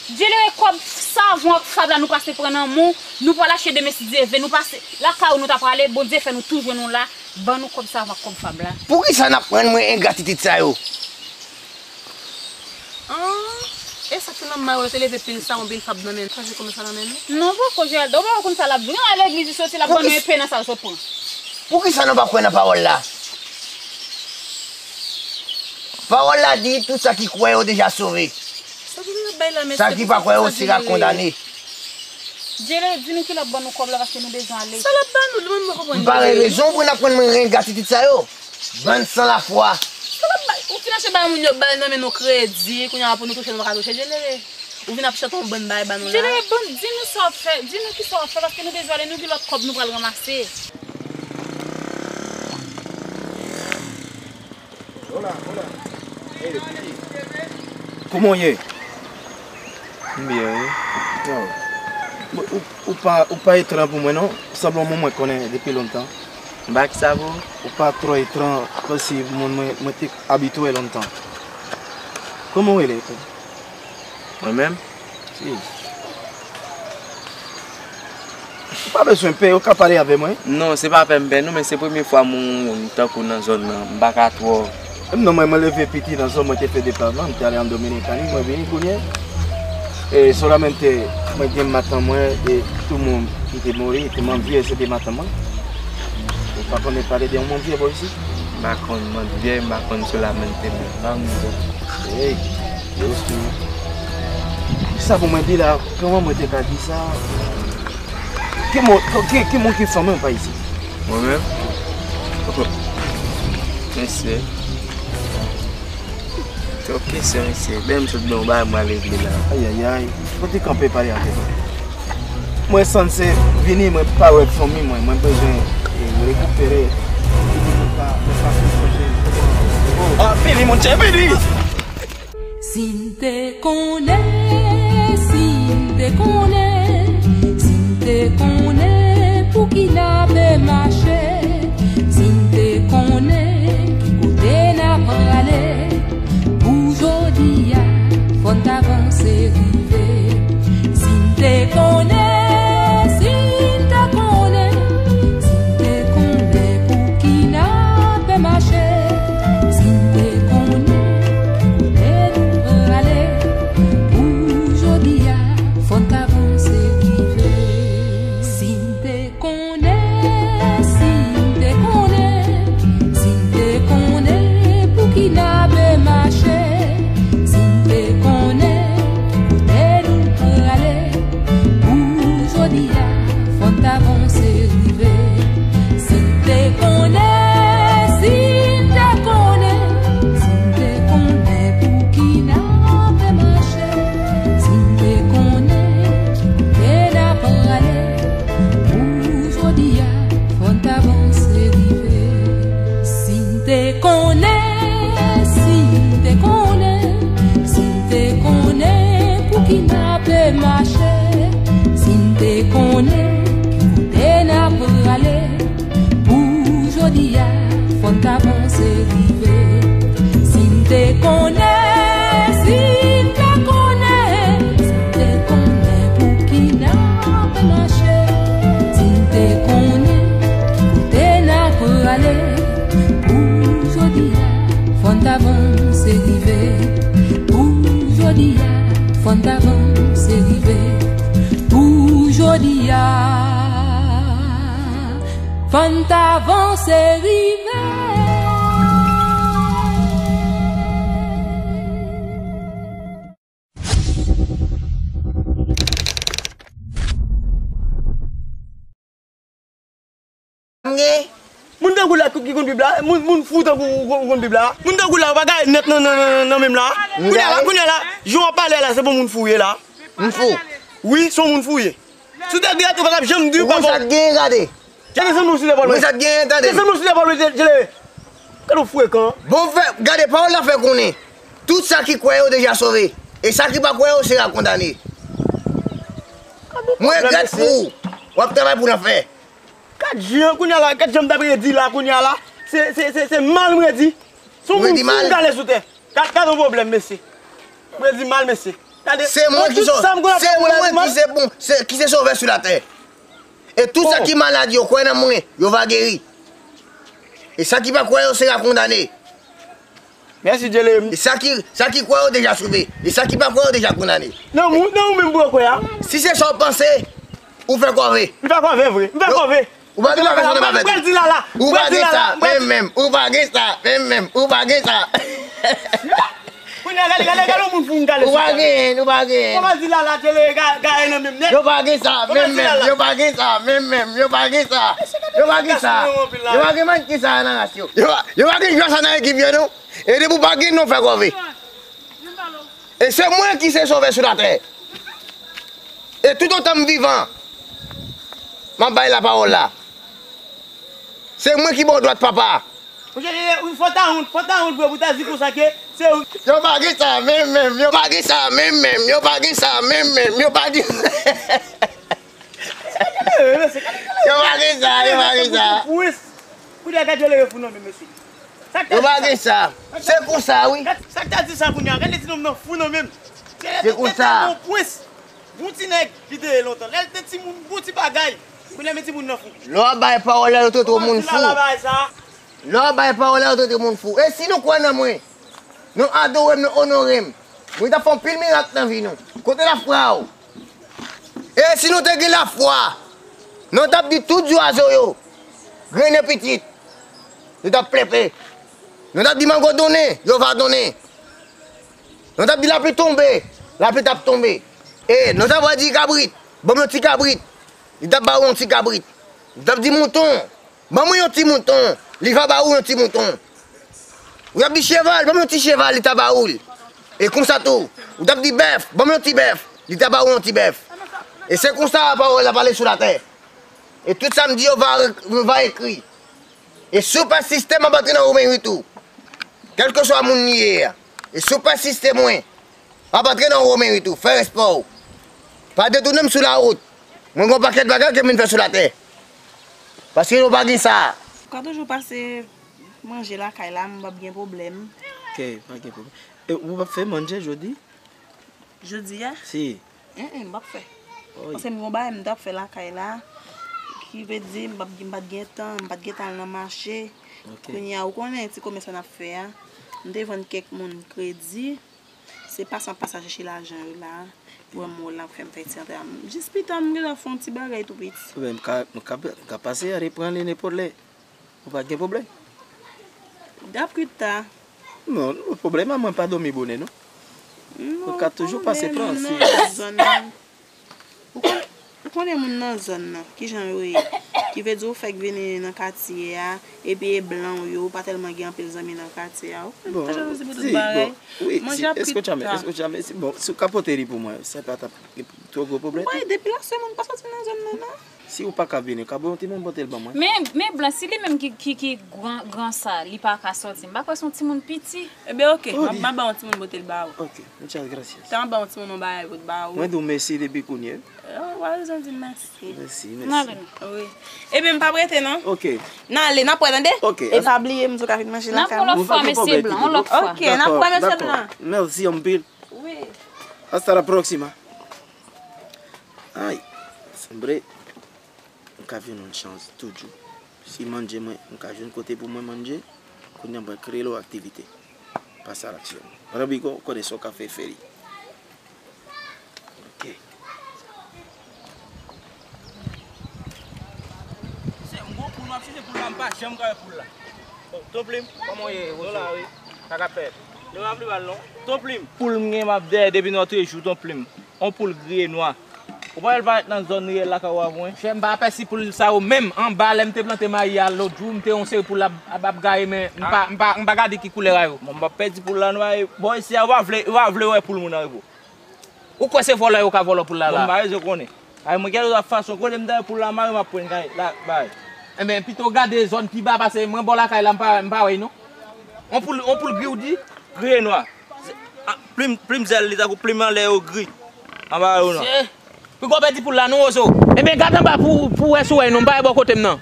Djelere, kòb savon ak fab la nou pase pran nan men w, nou pral achte demen si Dye vle, nou pase lakay ou nou ta prale, Bondye fè nou tou jwenn ou la, ban nou kòb savon ak kòb fab la. Poukisa n ap rann mwen engratitit sa yo? An, e sa ki nan may ou yo te leve pil savon, pil fab nan men nou. Chanje kòb sa nan men nou? Non, poko, Geralda, ou pa konn sa l ap di. Ou gen legliz li soti, l ap ban nou enpe nan sa l sot pran. Poukisa nou pa kwè nan pawòl la? Pawòl la di, tout sa ki kwè yo deja sove. Sa ki pa kwè yo sera kondane. Djelere, di nou ki lè ap ban nou kòb la paske nou bezwen ale. Sa l ap ban nou, li menm mwen konprann. M pa gen rezon pou n ap rann mwen engratitit sa yo. Bann san lafwa. Sa l ap bay? Ou fin achte bay moun yo, bay nan men nou kredi, kounye a pou nou touche, nou pa ka touche, Djelere. Ou vin ap chante yon bann bagay ba nou la. Djelere, ban, di nou sa w ap fè, di nou ki sa w ap fè, paske nou bezwen ale, nou gen lòt kòb nou pral ranmase. Kòman w ye? M byen, wi. Yo. Ou, ou, ou pa, ou pa etran pou mwen, non. Ou sanble yon moun mwen konnen depi lontan. M pa ki sa pou ou? Ou pa twò etran, kòmsi moun mwen, mwen te abitye wè lontan. Kòman w rele? Mwen menm? Si. Ou pa bezwen pè, ou ka pale avè mwen. Non, se pa pè m pè nou, men se premye fwa m wè yon moun tankou nan zòn nan. M pa ka twò. Menm non, mwen, mwen leve piti nan zòn, mwen te fè deplasman, m te ale an Dominikani, mwen vini kounye. E solamente mwen gen matant mwen, e tout moun ki te mouri, te manvyè, se te matant mwen. Ou pa konnen pale de yon manvyè bò isit? M pa konn manvyè, m pa konn solamente mwen. M pa konn sa. Ey, yo sou. Sa pou mwen di la, kòman mwen te ka di sa? Ki moun, ki, ki moun ki fanmi w pa isit? Mwen menm? Mesye. Twòp kesyon, mesye. Menm sot gen yon bagay mwen al regle la. Ayayay. Mwen te kanpe pale avè w. Mwen sanse vini, mwen pa wè fanmi mwen. Mwen bezwen, e, rekipere. Mwen pa, mwen pa konn sonje. Oh, vini, monchè, vini! Si m te konnen, si m te konnen, si m te konnen pou ki n ape mache, si m te konnen ki kote n ap prale, pou jodi a, fò n t avanse rive. Si m te konnen, si m te konnen, si m te konnen pou ki n ape mache, si m te konnen ki kote nou prale, pou jodi a, fò n t avanse rive. Si m te konnen, si m te konnen, si m te konnen pou ki n ape mache, si m te konnen ki kote nou prale, pou jodi a, fò n t avanse rive. Si m te konnen, si m te konnen, si m te konnen pou ki n ape mache, si m te konnen ki kote n ap prale, pou jodi a, fò n t avanse rive. Si m te konnen, si m te konnen, si m te konnen pou ki n ape mache, si m te konnen ki kote n ap prale, pou jodi a, fò n t avanse rive. Si m te konnen, si m te konnen, si m te konnen pou ki n ap mache, si m te konnen ki kote n ap prale, pou jodi a, fò n t avanse rive. Pou jodi a, fò n t avanse rive. Pou Tankou la ki konn Bib la, moun, moun fou tankou ou konn Bib la. Moun tankou la, ou pa gade nèt nan, nan, nan, nan menm la. Kounye a la, kounye a la, jan w ap pale la, se pou moun fou ye la. M fou. Wi, se yon moun fou ye. Si w te dirèk, ou pa t ap janm di yon pawòl. Ou konn sa k genyen, gade. Gade zanmi w sou zepòl mwen. Ou konn sa k genyen, tande. Gade zanmi w sou zepòl mwen, Djele. Gade w frekan. Bon, fè, gade, pawòl la fè konnen. Tout sa ki kwè yo deja sove. E sa ki pa kwè yo sera kondane. Mwen regrèt pou ou. W ap travay pou lanfè. Gad jan, kounye a la, gad jan m t ap redi la, kounye a la. Se, se, se, se mal m redi. Se yon moun fou m kale sou tè. Gad, gad yon pwoblèm, mesye. M redi mal, mesye. Gade, se mwen ki sove, se mwen ki se bon, se, ki se sovè sou latè. E tout sa ki malad yo kwè nan mwen, yo va geri. E sa ki pa kwè yo sera kondane. Mèsi, Djele. E sa ki, sa ki kwè yo deja sove. E sa ki pa kwè yo deja kondane. Nan ou, nan ou menm pou yo kwè a? Si se sa w panse, ou fè kòve. M fè kòve vre. M fè kòve. Ou pa gen bagay sa nan pa fè. Ou pral di lala. Ou pa gen sa, menm, menm. Ou pa gen sa, menm, menm. Ou pa gen sa. Kounye a, gade, gade, gade yon moun fou m kale sou tè. Ou pa gen, ou pa gen. Kòman di lala, Djele, ga, ga, nan menm nèt. Yo pa gen sa, menm, menm. Yo pa gen sa, menm, menm. Yo pa gen sa. Yo pa gen sa. Yo pa gen manke sa nan ras yo. Yo pa, yo pa gen jwa sa nan ekip yo, non. E depi w pa gen non, fè kòve. E se mwen ki se sovè sou latè. E toutotan m vivan, m ap bay lapawòl la. Se mwen ki ba w dwat papa. Monchè, fò ta wont, fò ta wont vre pou ta di konsa ke se ou. Yo pa gen sa menm menm, yo pa gen sa menm menm, yo pa gen sa menm menm, yo pa gen. Yo pa gen sa, yo pa gen sa. Kounye a gade yo leve fou nan men mesye. Yo pa gen sa. Se konsa wi. Sa k ta di sa kounye a? Gade ti nonm nan fou nan men. Se konsa. Bon ti nèg li te ye lontan. Lè l te timoun, bon ti bagay. Kounye a men timoun nan fou. Lè w ap bay pawòl la, yo trete w moun fou. Lè w ap bay pawòl la, yo trete w moun fou. E si nou kwè nan mwen, nou adore m, nou onore m, mwen t ap fè anpil mirak nan vi nou. Kote lafwa w? E si nou te gen lafwa, nou t ap di tout zwazo yo, grennen pitit, yo t ap plenpe. Nou t ap di mango donnen, yo va donnen. Nou t ap di lapli tonbe, lapli t ap tonbe. E nou t ap di kabrit, ban m yon ti kabrit, li t ap ba ou yon ti kabrit. Nou t ap di mouton, ban mwen yon ti mouton, li va ba ou yon ti mouton. Ou t ap di cheval, ban mwen yon ti cheval, li ta ba ou l. E konsa tou, ou t ap di bèf, ban mwen yon ti bèf, li ta ba ou yon ti bèf. E se konsa pawòl la pale sou latè. E tout sa m di yo va, va ekri. E si w pa sistè, m ap antre nan Women uit ou. Kèlkeswa moun li ye a. E si w pa sistè mwen, m ap antre nan Women uit ou. Fè respè w. Pa detounen m sou lawout. Mwen gen yon pakèt bagay ke m vin fè sou latè. Paske yo pa gen sa. Ou ka toujou pase manje lakay la, m p ap gen pwoblèm. Ok, pa gen pwoblèm. E ou p ap fè manje jodi? Jodi a? Si. En, en, m p ap fè. Wi. Paske m gen yon bagay m t ap fè lakay la, ki vle di m p ap, m pa t gen tan, m pa t gen tan al nan mache. Ok. Kounye a, ou konnen ti komès sa n ap fè a. M te vann kèk moun kredi. Se pa sa m pase al chèche lajan yo la. Pou m wè m la pou fè m fè ti antre a. Jis pita, m gentan fè yon ti bagay tou piti. Wi, m ka, m ka, m ka pase a reprann li nenpòt lè. Ou pa gen pwoblèm? Dapre ta. Non, non, pwoblèm a mwen pa dòmi bonè, non. Non, ou ka toujou pase pran si. Ou konnen, ou konnen moun nan zòn nan, kijan yo ye. Ki vle di ou fèk vini nan katye a, epi e blan w yo, ou pa tèlman gen anpil zanmi nan katye a. Ou konnen, ou ta janm di pou tout bagay. Manje ap kwit ta. Eske w janm, eske w janm, bon, si w ka pote li pou mwen, sa pa t ap gen twò gwo pwoblèm. Wi, depi lè se moun pa soti nan zòn nan, non. Si ou pa ka vini, ou ka ba yon timoun pote l ban mwen. Men, men blan, si li menm ki, ki, ki gran, gran sa, li pa ka sòti, m pa kwè se yon timoun piti. Ebyen, oke, m ap, m ap ba yon timoun pote l ba ou. Oke, muchas gracias. Tan ba yon timoun yon bagay pou t ba ou. Mwen di w mèsi depi kounye. Ou pa bezwen di m mèsi. Mèsi, mèsi. N ale, non. Wi. Ebyen, m p ap rete, non. Oke. N ale, n ap wè, tande? Oke. E pa bliye m di w ka vin manje lakay mwen. N ap wè yon lòt fwa, mesye blan, yon lòt fwa. Oke, n ap wè, mesye blan. Mèsi anpil. Wi. Hasta la próxima. Ay, sanble m ka jwenn yon chans toujou. Si manje mwen, m ka jwenn kote pou mwen manje, kounye a mwen kreye yon aktivite. Pase a laksyon. Ranbigo, ou konnen sa w ka fè, fè li. Ok. Se yon gwo poul w ap chèche, poul la, m pa janm ka wè poul la. Bon, Ton Plim, kòman w ye? Nou la, wi. Sa k ap fèt? Nou pa pli mal, non. Ton Plim. Poul m gen m ap dèyè depi nou antre jou, Ton Plim. On poul griye nwa. Ou pa wè l parèt nan zòn riyèl lakay ou a pou mwen? Frè, m pa pèdi poul sa yo menm. Anba, lè m te plante mayi a lòt jou, m te wè yon seri poul ap, ap, ap gaye, men m pa, m pa, m pa gade ki koulè a yo. Bon, m pa pèdi poul la non, e bò isi a, ou pa vle, ou pa vle wè poul moun nan repo. Ou kwè se vòlò yo ka vòlò poul la la? Bon, m pa bezwen konnen. Ay, mwen gen lòt fason, kote m ta wè poul la mare, m ap pran kay la, bay. Enben, pito w gade zòn pi ba, paske mwen bò lakay la, m pa, m pa wè non. On poul, on poul gri ou di? Gri e nwa. Se, a, plim, plim zèl li tankou plim anlè yo gri. Anba yo nwa. Se, piko pèdi poul la non, Ozo. Enben, gad anba pou, pou wè si w wè non, m pa wè bò kote m nan.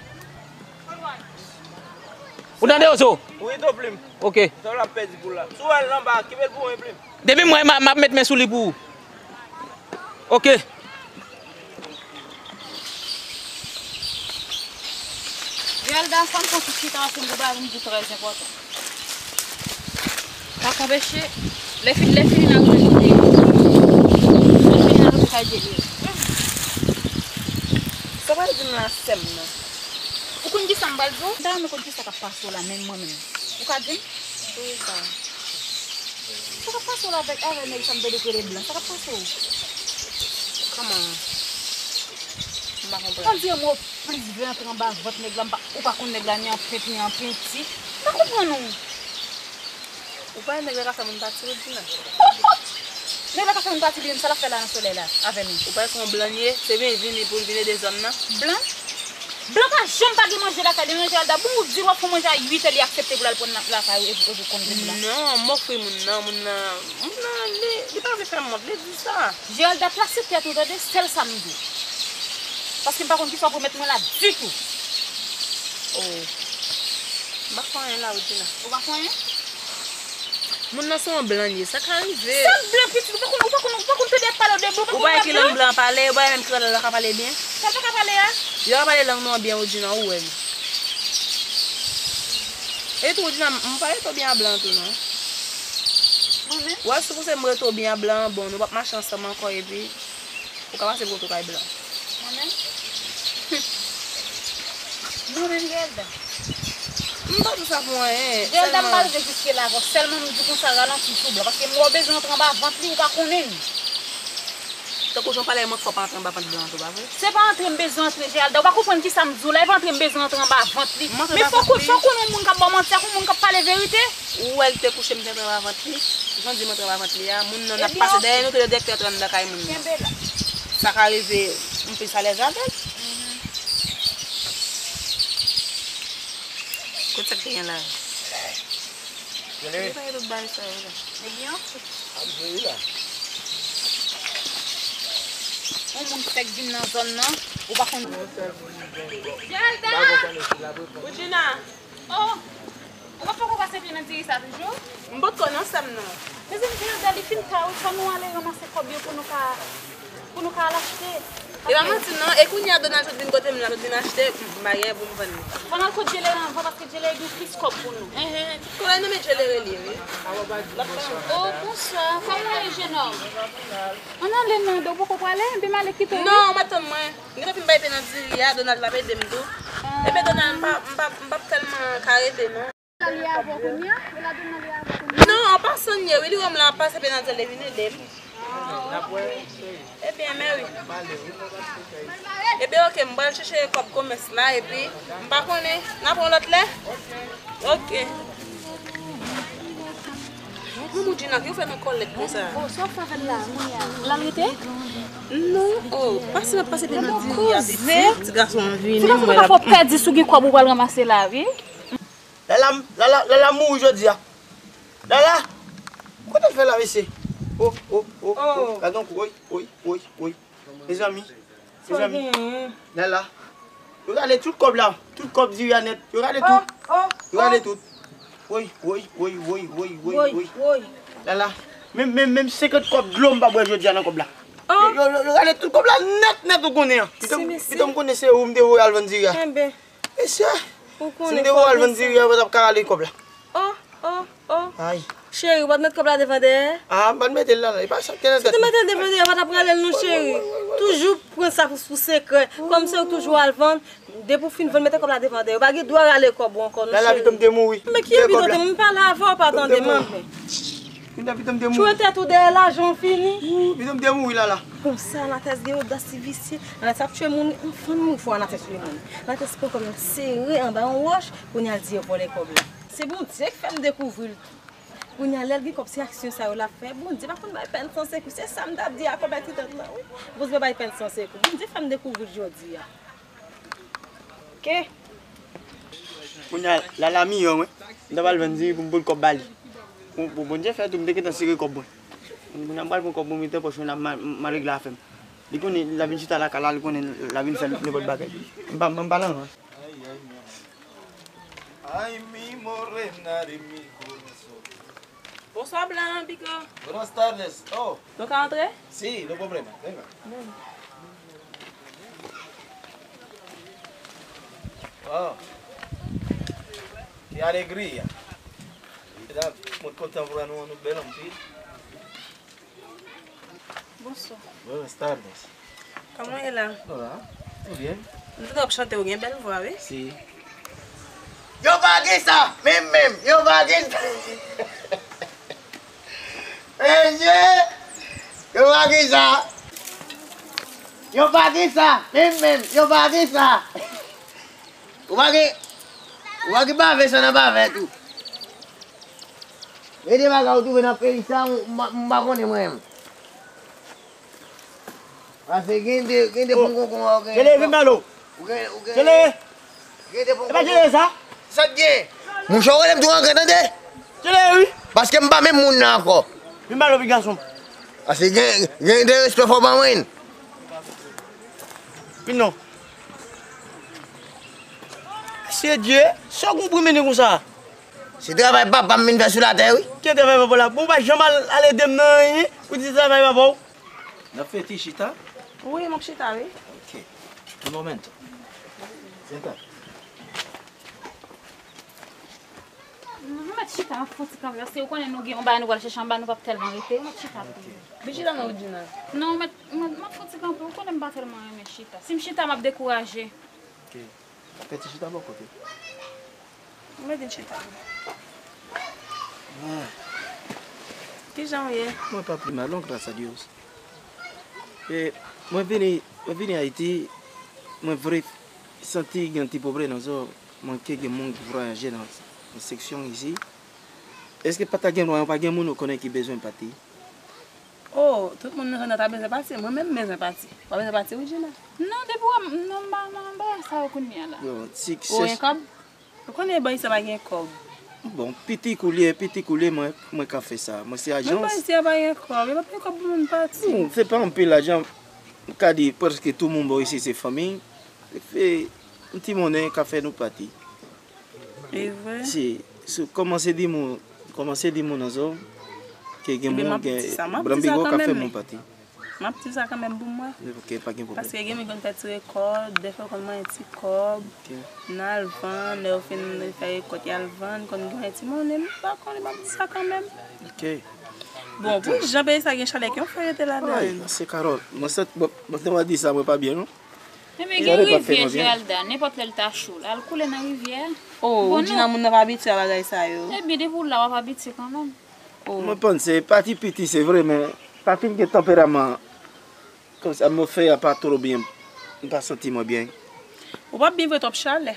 Ou tande, Ozo? Wi, to plim. Ok. Sa w ap pèdi poul la. Si w wè l anba, kenbe l pou mwen, plim. Depi m wè, m a, m ap met men sou li pou ou. Ok. Geralda, sa m konn sou chita a, se m pou ba m di trè enpòtan. Pa konpeche, lè fini, lè fini, n a rele kote yo. Lè fini, n a rele kay Djeli. Sa w pral di m la, sè m nan? Ou konn kisa m pral di w? M ta renmen konn kisa k ap pase w la, menm mwen menm. Ou ka di m? Wi, sa. Sa k ap pase w la avèk, avèk nèg sa m tande k rele Blan? Sa k ap pase w? Kòman? M pa konprann. Kòmsi yon mo plis vle antre anba vant nèg la, m pa, ou pa konn nèg la ni an pent, ni an penti. M pa konprann ou. Ou pa wè nèg la ka fè moun pati, Woodjina? Nèg la ka fè moun pati, li menm, sa l ap fè la nan solèy la, avè nou? Ou pa wè se yon blan li ye? Se byen vini pou l vin ede zòn nan? Blan? Blan pa janm pa gen manje lakay li, non, Geralda. Bon, ou di w ap fè manje a uit è, li aksepte pou l al pran nan lakay ou epi, epi konn pou blan. Non, m ofri moun nan, moun nan, moun nan, li, li pa vle fè m wont, li di sa. Geralda, plase tèt ou, tande, sèl sa m di w. Paske m pa konn kisa w ap remèt mwen la ditou. Oh. M pa fè anyen la, Woodjina. Ou pa fè anyen? Moun nan se yon blan li ye, sa ka rive. Sa blan pitit, ou pa konn, ou pa konn, ou pa konn tande pale de blan, ou pa konn wè blan. Ou pa wè ki lang blan pale, ou pa wè menm ki lang la ka pale byen. Sa l pa ka pale a? Yo ka pale lang nou an byen, Woodjina, ou wè l. E tou, Woodjina, m pa rete byen a blan tou, non. Mwen menm? Ou wè, si pou se m rete byen a blan, bon, nou p ap mache ansanm ankò, epi Ou ka pase pou tou kay blan. Mwen menm? Mwen menm, Geralda. M pa di sa pou anyen. Geralda, m pa rive jiske la avè w. Sèlman m di konsa, ralanti sou blan. Paske m wè w bezwen antre anba vant li, ou pa konnen. Tankou jan w pale a mwen, fò w pa antre anba vant blan an tou, pa vre? Se pa antre m bezwen antre, Geralda. Ou pa konprann kisa m di w la. E pa antre m bezwen antre anba vant li. Men fò w konnen yon moun k ap ba w manti ak yon moun k ap pale verite. Ou wè l te kouche, m te antre anba vant li. Jan di m antre anba vant li a, moun nan ap pase dèyè nou, te direktè te anndan kay moun nan. Kenbe la. Sa ka rive, m plis alèz avè l. Kot sa k te gen la? Li pa gen tout bagay sa yo la. Ebyen, ok. Yon moun fèk vin nan zòn nan, ou pa konn. Geralda! Woodjina! Oh! Ou pa poko pase pye nan diri sa toujou? M potko nan sè m nan. Mezanmi, Geralda, li fin ta wi, fò nou ale ranmase kòb yo pou nou ka, pou nou ka al achte. E pa manti non, e kounye a Donald sot vin kote m la, sot vin achte, m pa gen pou m vann li. Fò n al kot Djelere anvan, paske Djelere gen plis kòb pou nou. Enhen, tout kòb la nan men Djelere li ye, wi. Oh, bonswa, kòman w ye, jenòm? Ann ale non, Dò, ou poko prale? Ebyen m ale kite w wi. Non, ou mèt tann mwen. M gentan fin bay pye nan diri a, Donald t ap ede m tou. Ebyen Donald, m pa, m pa, m p ap tèlman ka rete non. Li avè w kounye a? Ou la Donald li avè w kounye a? Non, an pasan li ye wi, li wè m la, ap pase pye nan diri, li vin ede m. Ah, ok. Ebyen, mèsi. Ebyen, ok, m pral chèche kòb komès la, epi m pa konnen, n a pran lòt lè? Ok. Manman Djina, ki ou fè nan kòlèt konsa? Oh, sa w fè avè l la, kounye a? L al rete? Non, oh, pase, pase pye nan diri a, pitit. Ti gason an vini, mwen la. Ti gason pa fò pèdi si w gen kòb ou pral ranmase la, wi. Lala, Lala, Lala mouri jodi a. Lala! Kote l fè la, mesye? Oh, oh, oh, oh. Gade yon kou, woy, woy, woy, woy. Mezanmi, mezanmi. Lala. Yo rale tout kòb la. Tout kòb diri a nèt. Yo rale tout. Yo rale tout. Woy, woy, woy. Lala. Menm, menm, menm senkant kòb dlo m pa bwè jodi a nan kòb la. Yo, yo, yo, yo rale tout kòb la nèt, nèt, ou konnen an. Pito m, pito m konnen se ou m te voye al vann diri a. Mesye, si m te voye al vann diri a, ou pa t ap ka rale kòb la. Oh, oh, oh. Ay. Cheri, ou pa t met kòb la devan dèyè? Ah, m pa t mete l la, non. E pa sa k te nan tèt mwen. Si w te mete l devan dèyè, ou pa t ap rale l non, cheri. Toujou pran sa pou, pou sekrè. Kòm se ou toujou al vann, depi w fin vann, mete kòb la devan dèyè. Ou pa gen dwa rale kòb ou ankò non, cheri. Lala, pito m te mouri. Men ki pito te mouri? M pale avè w, pa tande m anfen. Kounya pito m te mouri. Tchwe tèt ou dèyè lajan w fini. Ou, pito m te mouri la la. Konsa, Anates gen odas li visye. Anates ap tchwe moun, anfan m ou fò Anates tchwe moun. Anates pran kòb nan sere anba yon wòch, kounya l di yo vòlè kòb la. Se Bondye k fè m dekouvri l tou. Kounya lè l gen kòb se aksyon sa yo l ap fè. Bondye pa konn bay pèn san sekou. Se sa m t ap di a kòb a ti tante lan wi. Bondye pa bay pèn san sekou. Bondye fè m dekouvri l jodi a. Ke? Kounya la la miyò mwen. M ta pral vann diri pou m pote kòb ba li. Bon, bon, Bondye fè tou m te gentan sere kòb mwen. Kounya m pral pran kòb mwen mete nan pòch mwen la m al, m al regle afè m. Li konnen l ap vin chita lakay la, li konnen l ap vin fè nenpòt bagay. M pa, m pa nan rans. Ay, mi morena de mi corazón. Bonswa, Blan, Pico. Buenas tardes. Oh. Nou ka antre? Sí, no problema. Venga. Oh. Qué alegría. Mwen kontan vwa nou an, nou bèl anpil. Bonswa. Buenas tardes. Kòman w ye la? Hola, tout bien? M tande w ap chante, ou gen bèl vwa, wi. Si. Yo pa gen sa, menm, menm, yo pa gen sa. Mesye, yo pa gen sa. Yo pa gen sa, menm, menm, yo pa gen sa. Ou pa gen, ou pa gen pave sa nan pave tou. Gen de bagay ou twouve nan peyi sa, m, m, m pa konnen mwen menm. Paske gen de, gen de ponkokon, gen de. Tchele, vin ba lo. Ou gen, ou gen. Tchele. Gen de ponkokon. E pa tchele sa? Sa k gen? Monchè, ou rele m tou angrè, tande? Tchele, wi. Paske m pa menm moun nan ankò. Vin ba lo, pigason. Paske gen, gen de respè fò ban mwen. Vin non. Mesye Dye, sa w konprann konsa? Se travay papa m vin fè sou latè, wi. Ki travay papa w la? Bon, ou pa janm al, al ede m nan anyen, ou di se travay papa w. N ap fè ti chita? Wi, m ap chita, wi. Ok. Un momento. Siéntate. Nou mèt chita, m ap fè yon ti kanpe, paske ou konnen nou gen yon bagay nou pral chèche anba, nou p ap tèlman rete, m ap chita pou nou. Vin chita non, Woodjina. Non, mèt, mèt, m ap fè yon ti kanpe, ou konnen m pa tèlman renmen chita. Si m chita, m ap dekouraje. Ok. Fè ti chita bò kote. Mwen vin chita. Ah. Kijan w ye? Mwen pa pi mal non, gras a Dye. E, mwen vini, mwen vini Ayiti, mwen vre santi gen ti pwoblèm nan zò, manke gen moun ki vwayaje nan, nan seksyon isi. Èske pa ta gen lwa, pa gen moun ou konnen ki bezwen pati? Oh, tout moun nan zòn nan ta bezwen pati, mwen menm m bezwen pati. W ap bezwen pati, Woodjina? Non, depi w wè m, non, m pa nan bagay sa yo kounye a la. Yo, ti. Ou gen kòb? Ou konnen bò isi a pa gen kòb. Bon, piti koulye, piti koulye, mwen, mwen ka fè sa. Mwen se ajans. Men bò isi a pa gen kòb, yo pa gen kòb pou moun pati. Non, se pa anpil lajan, m ka di prèske tout moun bò isi se fanmi. Se yon ti monnen ka fè nou pati. E vre? Si, si w kòmanse di moun, kòmanse di moun nan zòn, ke gen moun, gen Blanbigo ka fè moun pati. M ap di sa kanmenm pou mwen. Ok, pa gen pwoblèm. Paske gen moun konn fè ti rekòt, dèfwa konn manyen ti kòb, nan al vann, lè yo fin fè rekòt, y al vann, konn gen ti monnen, m pa konnen, m ap di sa kanmenm. Ok. Bon, pou jan peyi sa gen chalè, ki yon fè rete ladan l. Ay, se Carole, mwen sèt, bon, mwen te va di sa, mwen pa byen, non. Ebyen, gen rivyè Geralda, nenpòt lè l ta cho, l al koule nan rivyè a. Oh, ou di nan moun nan pa abitye a bagay sa yo. Ebyen, depi w la, w ap abitye kanmenm. Oh. Mwen panse, pati piti, se vre, men pati m gen tanperaman, kòmsi atmosfè a pa twò byen, m pa santi mwen byen. Ou p ap byen vre twòp chalè.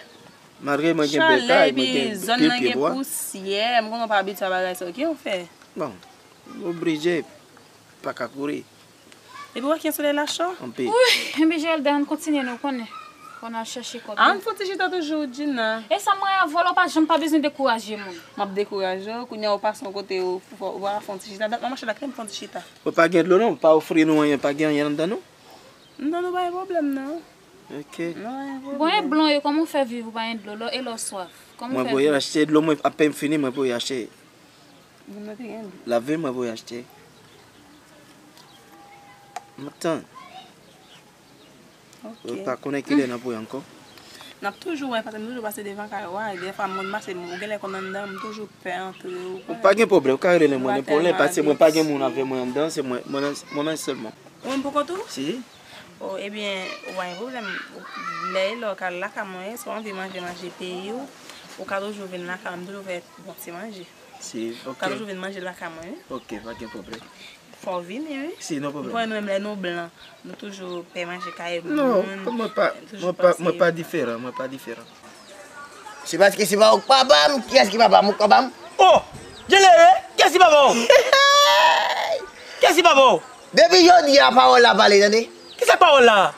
Malgre mwen gen bèl kay, mwen gen pye, pye bwa. Chalè, epi zòn nan gen pousyè, m konnen w pa abitye a bagay sa yo, ki yon fè? Bon, m oblije, pa ka kouri. Epi w wè kijan solèy la cho? Anpil. Wi, enben Geralda, ann kontinye non, konnen. Fò n al chèche kòb. Ann fè yon ti chita toujou, Djina. E sa m wè avè w la, w pa janm pa bezwen dekouraje moun. M ap dekouraje w, kounye a w pase yon kote, w, w, w pa fè yon ti chita. Dat m ap mache la, kite m fè yon ti chita. Mwen pa gen dlo non, pa ofri nou anyen, pa gen anyen anndan nou. Anndan nou pa gen pwoblèm non. Ok. Nou pa gen pwoblèm. Bon, e blan yo, kòman w fè viv ou pa gen dlo, lò, e lè w swaf? Kòman w fè viv? Mwen voye achte dlo, mwen apèn fini, mwen voye achte. Moun nan te gen dlo. Lave mwen voye achte. M ap tann. Ok. Ou pa konnen kilè n ap voye ankò. N ap toujou wè, paske m toujou pase devan kay ou a, e dèfwa m konn mache, m, ou genlè konn anndan, m toujou pè antre, ou konnen. Ou pa gen pwoblèm, ou ka rele mwen nenpòt lè, paske mwen pa gen moun avè mwen anndan, se mwen, mwen, mwen menm sèlman. Ou menm pou kont ou? Si. Oh, ebyen, ou pa gen pwoblèm. Lè e lè w ka al lakay mwen, si w anvi manje, manje peyi w. Ou ka toujou vin lakay mwen, m toujou fè bon ti manje. Si, ok. Ou ka toujou vin manje lakay mwen, wi. Ok, pa gen pwoblèm. Fò w vini, wi. Si, no pwoblèm. Ou konnen nou menm lè nou blan, nou toujou pè manje kay moun. Non, mwen pa, mwen pa, mwen pa diferan, mwen pa diferan. Se paske se pa ou k papa m, kiyès ki papa m, ou k papa m? Oh! Djelere, kiyès ki papa w? Kiyès ki papa w? Depi jodi a, pawòl la pale, tande? Kisa k pawòl la?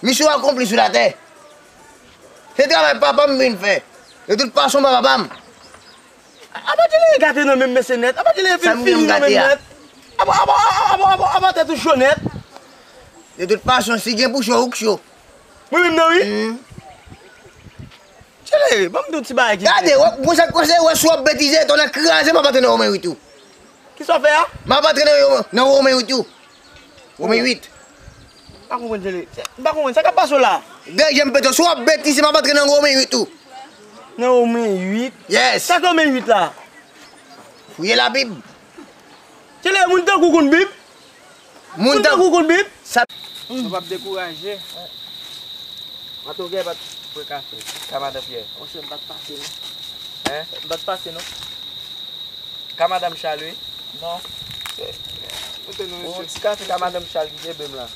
Misyon akonpli sou latè. Se travay papa m vin fè. De tout fason, pa papa m. Apa Djelere gate nan menm mesye nèt? Apa Djelere fin fini nan menm nèt? Apa, apa, apa, apa, apa, apa tèt ou cho nèt? De tout fason, si gen pou cho, ou k cho. Mwen menm nan, wi. Djelere, ban m di w ti bagay ki. Gade, wè, konsa, konsa, wè, si w ap betize, tonnè kraze, m ap antre nan Women uit ou. Kisa w fè a? M ap antre nan, nan Women uit ou. Women uit. M pa konprann, Djelere. M pa konprann, sa k ap pase w la? Dèyè m pete, si w ap betize, m ap antre nan Women uit ou. Nan Women uit? Yes. Sa k Women uit la? Fouye Labib. Djelere, moun tankou w konn Bib? Moun tankou w konn Bib? Sa. Nou p ap dekouraje. Antouka, pa t bwè kafe. Ka madan Pyè. Monchè, m pa t pase non. Hein? M pa t pase non. Ka madanm Chal wi. Non. Kote nou mesye? Ti kafe ka madanm Chal ki kenbe m la.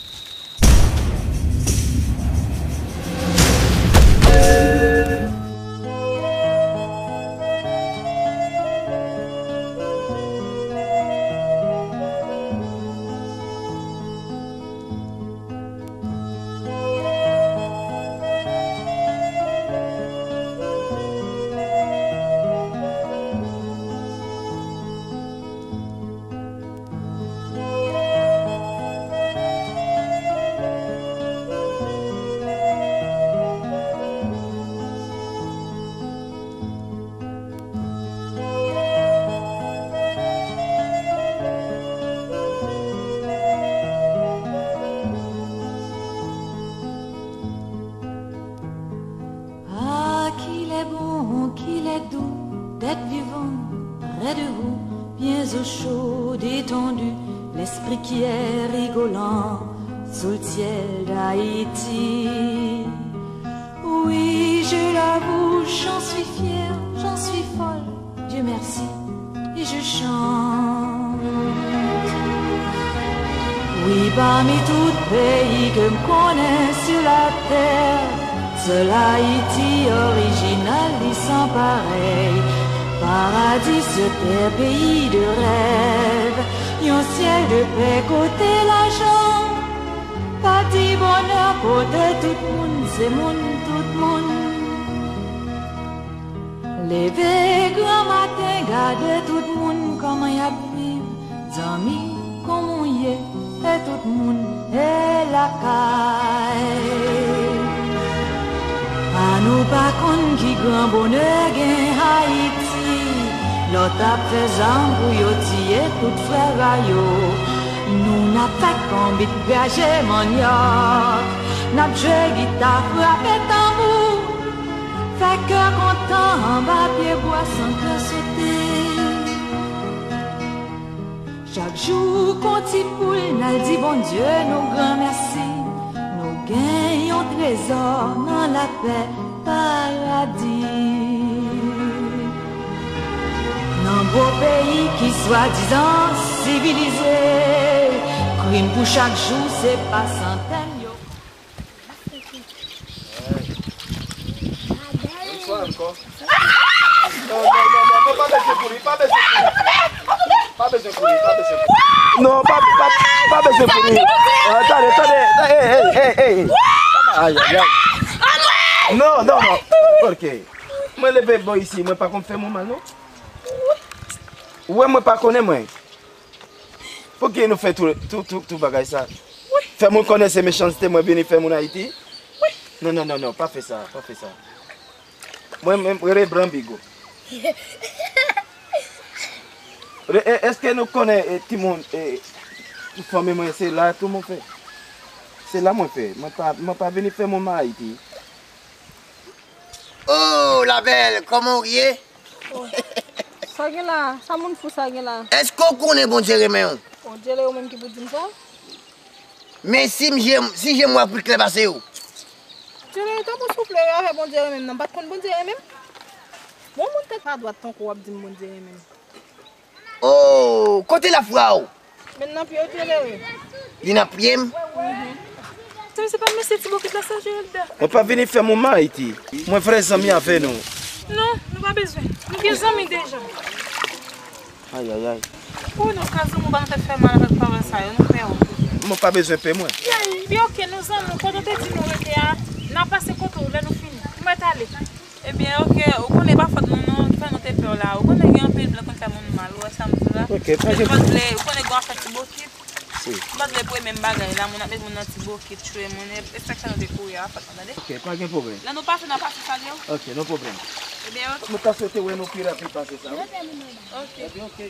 Ah, qu'il est bon, qu'il est doux d'être vivant près de vous, pieds au chaud, détendu, l'esprit qui est rigolant sous le ciel d'Haïti. Oui, je l'avoue, j'en suis fière, j'en suis folle, Dieu merci, et je chante. Wi, pami tout peyi ke m konnen sou latè, sèl Ayiti orijinal li san parèy. Paradi sou tè, peyi de rèv, yon syèl de pè kote lajan pa di bonè, kote tout moun se moun, tout moun. Leve granmaten, gade tout moun kòman y ap viv. Zanmi, kòman w ye? E tout moun e lakay. A nou pa konn ki gran bonè gen Ayiti. Lòt ap fè zam pou yo tiye tout frè pa yo. Nou n ap fè konbit, graje mannyòk. N ap jwe gita, frape tanbou. Fè kè kontan anba pye bwa san kè sote. Chak jou kon ti poul n al di Bondye nou gran mèsi. Nou gen yon trezò nan lapè paradi. Nan gwo peyi ki swadizan sivilize, krim pou chak jou se pa santèn yo. Bonswa ankò. Non, non, non, non, non, pa bezwen kouri, pa bezwen kouri. Pa bezwen kouri, pa bezwen kouri. Non, pa, pa, pa bezwen kouri. Ah, tande, tande, tande, hey, hey, hey, hey. Ay, ay, ay. Non, non, non. Ok. Mwen leve bò isi, mwen pa konn fè moun mal, non. Ou wè mwen pa konnen mwen. Poukisa nou fè tou, tou, tou, tou bagay sa? Fè moun konnen se mechanste mwen vini fè moun Ayiti? Non, non, non, non, pa fè sa, pa fè sa. Mwen menm, rele Blan Bigo. Re-, e-, èske nou konnen, e, timoun, e, fanmi mwen, se la tou mwen fè? Se la mwen fè. Mwen pa, mwen pa vini fè moun mal Ayiti. Oh, la belle, kòman w ye? Oh. Sa gen la? Sa moun fou sa gen la? Èske w konnen Bondye renmen w? Bondye renmen w menm ki pou di m sa? Men si m je, si je m wè pli klè pase w. Djelere, tanpri souple, afè Bondye renmen m nan, m pa t konn Bondye renmen m. Bon, moun tèt pa dwat tankou w ap di m Bondye renmen m. Oh, kote lafwa w? Men nan pye w te lere. Li nan pye m? Mhm. Se, se pa mesye ti bokit la, se Geralda. Mwen pa vini fè moman Ayiti. Mwen vrè zanmi avè nou. Non, nou pa bezwen. Nou byen zanmi deja. Ayayay. Pou nou ka zanmi, ou pa nan tèt fè mal avèk pawòl sa yo, nou pè w. Mwen pa bezwen pè mwen. Byen, oke, nou zanmi, kote w te di nou rete a, n a pase kote w lè nou fini. Ou mèt ale. Ebyen, oke, ou konnen pa fòt nou non, ki fè nou te pè w la. Ou konnen gen anpil blan konn fè moun mal, ou wè sa m di w la. Oke, pa gen pwoblèm. Ou konnen gen afè ti bokit. Si. M pa t vle pou e menm bagay la, moun ap met moun nan ti bokit, tchwe moun, e, e sa k fè nou te kouri a, pa t tande. Oke, pa gen pwoblèm. Lè nou pase, n a pase salye w. Oke, no pwoblèm. Ebyen, oke. Nou ta swete wè nou pi rapid pase sa, wi. Oke. Ebyen, oke.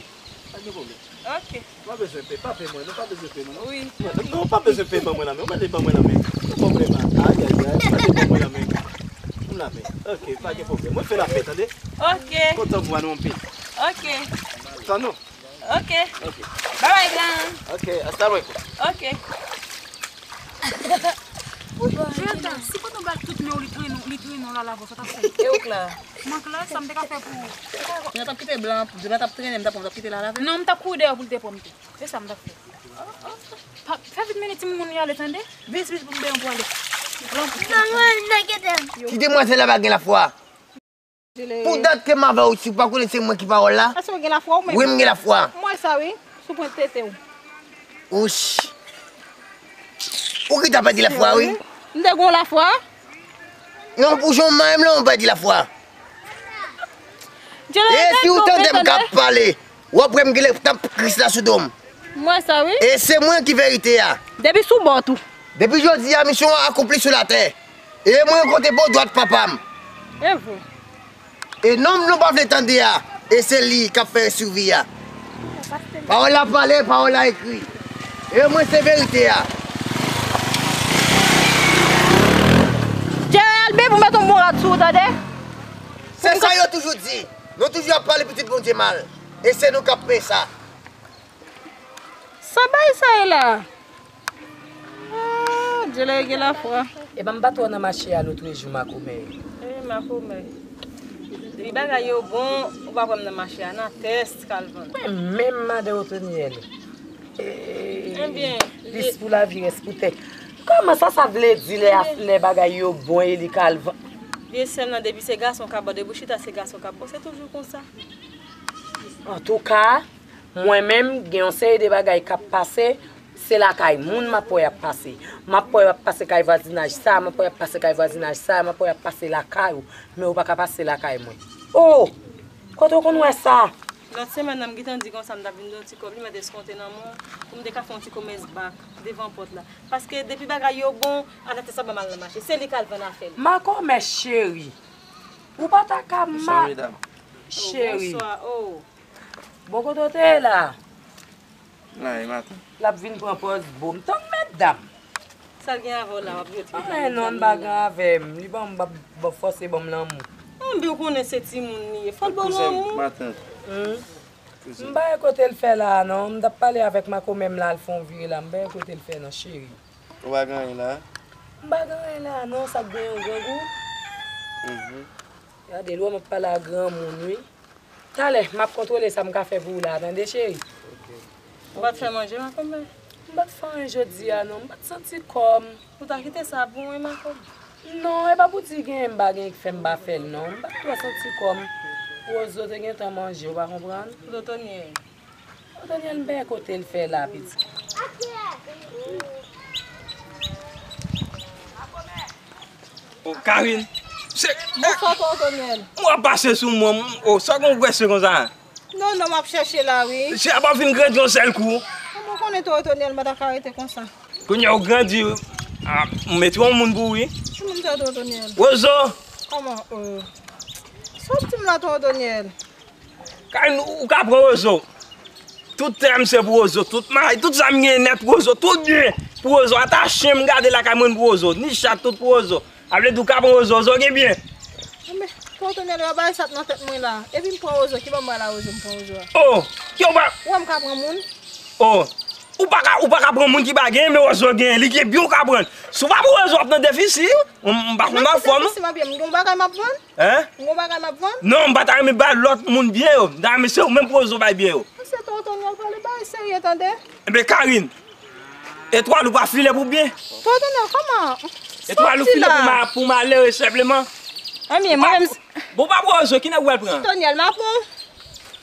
Pa gen pwoblèm. Oke. Pa bezwen pè, pa pè mwen, nou pa bezwen pè mwen, non. Wi. Mwen, non, pa bezwen pè ban mwen lanmen, ou mande ban mwen lanmen. Pa gen pwoblèm, ayayay, pa gen ban mwen lanmen. M lanmen. Oke, pa gen pwoblèm. Mwen fè lapè, tande? Oke. Kontan pou nou anpil. Oke. Tann nou. Ok. Ok. Bye bye, gran. Ok, asalawalekum. Ok. Jeta, si kote w bat tout men w, li trennen w, li trennen w la, lave w, sa t ap fè? E ou k la? Mwen k la, sa m te ka fè pou ou? Mwen t ap kite blan, blan t ap trennen, m t ap, m t ap kite la lave? Non, m t ap kouri dèyè pou l te pran m tou. Se sa m t ap fè. Pa, fè vit mennen timoun yo ale, tande? Vit, vit pou m devan pou ale. Kite demwazèl la pa gen lafwa. Pou dat ke m avè w, si w pa konnen se mwen ki pawòl la. Èske w gen lafwa ou menm? Wi, m gen lafwa. M wè sa wi, sou pwent tete w. Ouch. Ou ki ta pèdi lafwa, wi. M te gon lafwa. Non, pou jan w maye m lan, ou pèdi lafwa. E si w tande m k ap pale, w ap wè m gen tanp Kris la sou do m. M wè sa, wi. E se mwen ki verite a. Depi sou bò tou. Depi jodi a, misyon an akonpli sou latè. E mwen kote bò dwat papa m. E vre. E nonm nou pa vle tande a, e se li k ap fè sivi a. Pawòl la pale, pawòl la ekri. E mwen se verite a. Jeralbe pou met yon bon rad sou ou, tande? Se sa yo toujou di. Nou toujou ap pale pitit Bondye mal. E se nou k ap peye sa. Sa bay sa ye la? Ah, Djele gen lafwa. Epa m pa twò nan mache a lotrejou makomè. Eh, makomè. Depi bagay yo bon, ou pa kwè m nan mache a, nan tès, Kalvan. Mwen menm, madan Otonyèl. Eh, plis pou lavi, rès pou tè. Kòman sa, sa vle di lè, lè bagay yo bon e li Kalvan? Vye sè m nan, depi se gason k ap bon, depi w chita se gason k ap bon, se toujou konsa. Antouka, mwen menm, gen yon seri de bagay k ap pase, se lakay moun m ap wè y ap pase. M ap wè y ap pase kay vwazinaj sa, m ap wè y ap pase kay vwazinaj sa, m ap wè y ap pase lakay ou, men ou pa ka pase lakay mwen. Oh! Kote w konn wè sa? Lòt semèn nan, m gentan di konsa, m t ap vin ba w ti kòb, li mèt eskonte nan men w, pou m te ka fè yon ti komès bak devan pòt la. Paske depi bagay yo bon, anafè sa pa mal nan mache. Se li k al vann afè l. Makomè cheri, ou pa ta ka ma... Cheri. Oh, bonswa, oh. Bon, kote w te ye la? La, e maten. L ap vin pran pòz bo m. Tann medam. Sa l gen avè w la, w ap jwe ti medam? Anyen non, l pa gen avè m. Li ban m, ba, ba, fòse ban m lanmou. Anben, ou konnen se timoun li ye. Fò l ba w lanmou. Maten. Hmm. M pa wè kote l fè la a non. M t ap pale avèk makomè m la, l fè yon vire la. M pa wè kote l fè non, cheri. Ou pa gen anyen la? M pa gen anyen la a non, sa k gen yon grangou. Mhm. Gade, l wè m ap pale a granmoun, wi. Talè, m ap kontwole sa m ka fè pou ou la, tande, cheri? Ok. Ou pa t fè manje, makomè? M pa t fè anyen jodi a, non. M pa t santi kò m. Ou ta kite sa pou mwen, makomè? Non, e pa pou di gen, m pa gen ki fè m pa fè l, non. M pa t twò santi kò m. Wozo te gentan manje, ou pa konprann? Pou Otonyèl. Otonyèl, m pa wè kote l fè la, pitit. O, Karine, se... Bonswa, Tonton Nwèl. Mwen ap pase sou mwen, o, sa gon gwèse konsa? Non, non, m ap chèche la, wi. Se ap ap vin grandi yon sèl kou. Kòman w konnen, Tonton Nwèl, m pa ta ka rete konsa? Kounye a ou grandi, a, m mete yon moun pou ou, wi. Ki moun sa, Tonton Nwèl? Wozo! Kòman, o? Sa w ap di m la, Tonton Nwèl? Kay, ou, ou ka pran Wozo. Tout tè m se pou Wozo. Tout may, tout sa m gen nèt pou Wozo. Tout byen pou Wozo. Ata chen m gade lakay mwen pou Wozo. Ni chat, tout pou Wozo. A vle di ou ka pran Wozo, Wozo gen byen. Anben, Tonton Nwèl, yo bay sa k nan tèt mwen la. Epi m pran Wozo, ki bò m pral a Wozo, m pran Wozo a? O, ki ou pa... Ou wè m ka pran moun? O, Ou pa ka, ou pa ka pran moun ki pa genyen, men Wozo genyen, li gen byen ou ka pran. Si w pa pran Wozo, w ap nan defisi. M, m pa konn ba fò, non. Defisi, m ap ye, m gen yon bagay m ap vann? Hein? M gen yon bagay m ap vann? Non, m pa ta renmen bay lòt moun byen yo. M ta renmen se ou menm pou Wozo bay byen yo. Mesye, Tonton Nèl pale bagay serye, tande. Enben, Karine, etwal ou pa file pou byen? Tonton Nèl, kòman? Etwal ou file pou ma-, pou malere senpleman? Enben, mwen menm. Bon, pa pran Wozo, ki nèg ou pral pran? Tonton Nèl, m ap pran.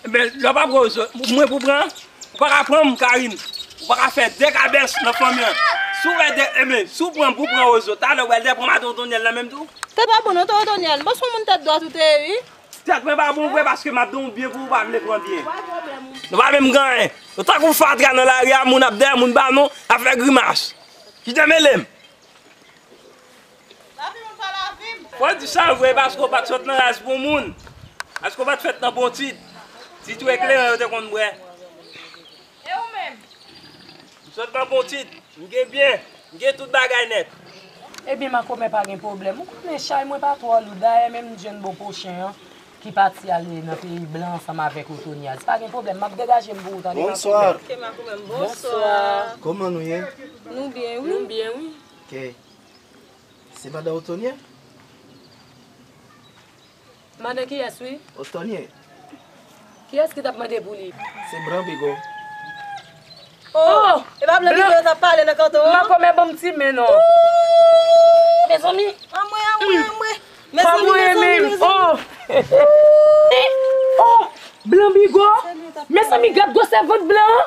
Enben, lè w pa pran Wozo, mwen pou pran? Ou pa ka pran m, Karine. Ou pa ka fè de kabès nan fanmi an. Si w fè de, enben, si w pran m pou pran Wozo, talè w pral de pran madanm Tonton Nèl nan menm tou? Tèt pa bon non, Tonton Nèl. Bon, se yon moun tèt dwat ou te ye, wi. Tèt mwen pa bon vre paske m ap di w byen pou ou pa vle pran byen. Nou pa menm gen anyen. Nou tankou fatra nan lari a, moun ap dèyè moun ba non, ap fè grimas. Kite mele m. Lavi m pa lavi m. Fò di sa vre paske w pa t sot nan ras bon moun. Paske w pa t fèt nan bon tit. Tit ou eklere yo te konn bwè. E ou menm? M sot nan bon tit. M gen byen. M gen tout bagay nèt. Ebyen, makomè pa gen pwoblèm. Ou konnen chay mwen pa twò lou. Dayè, menm m jwenn bon pwochen an ki pati ale nan peyi blan ansanm avèk Otonyèl. Pa gen pwoblèm. M ap degaje m pou ou tande makomè. Bonswa. Ok, makomè m, bonswa. Bonswa. Kòman nou ye? Nou byen, wi. Nou byen, wi. Ok. Se madan Otonyèl? Madan kiyès, wi? Otonyèl. Kiyès ki t ap mande pou li? Se Blan Bigo. Oh! E pa Blan Bigo yo t ap pale nan kanton an? Makomè ban m ti men non. Mezanmi! Anmwe, anmwe, anmwe! Mezanmi, mezanmi, mezanmi! Oh! Oh! Blan Bigo! Mezanmi, gad gwosè vant blan an!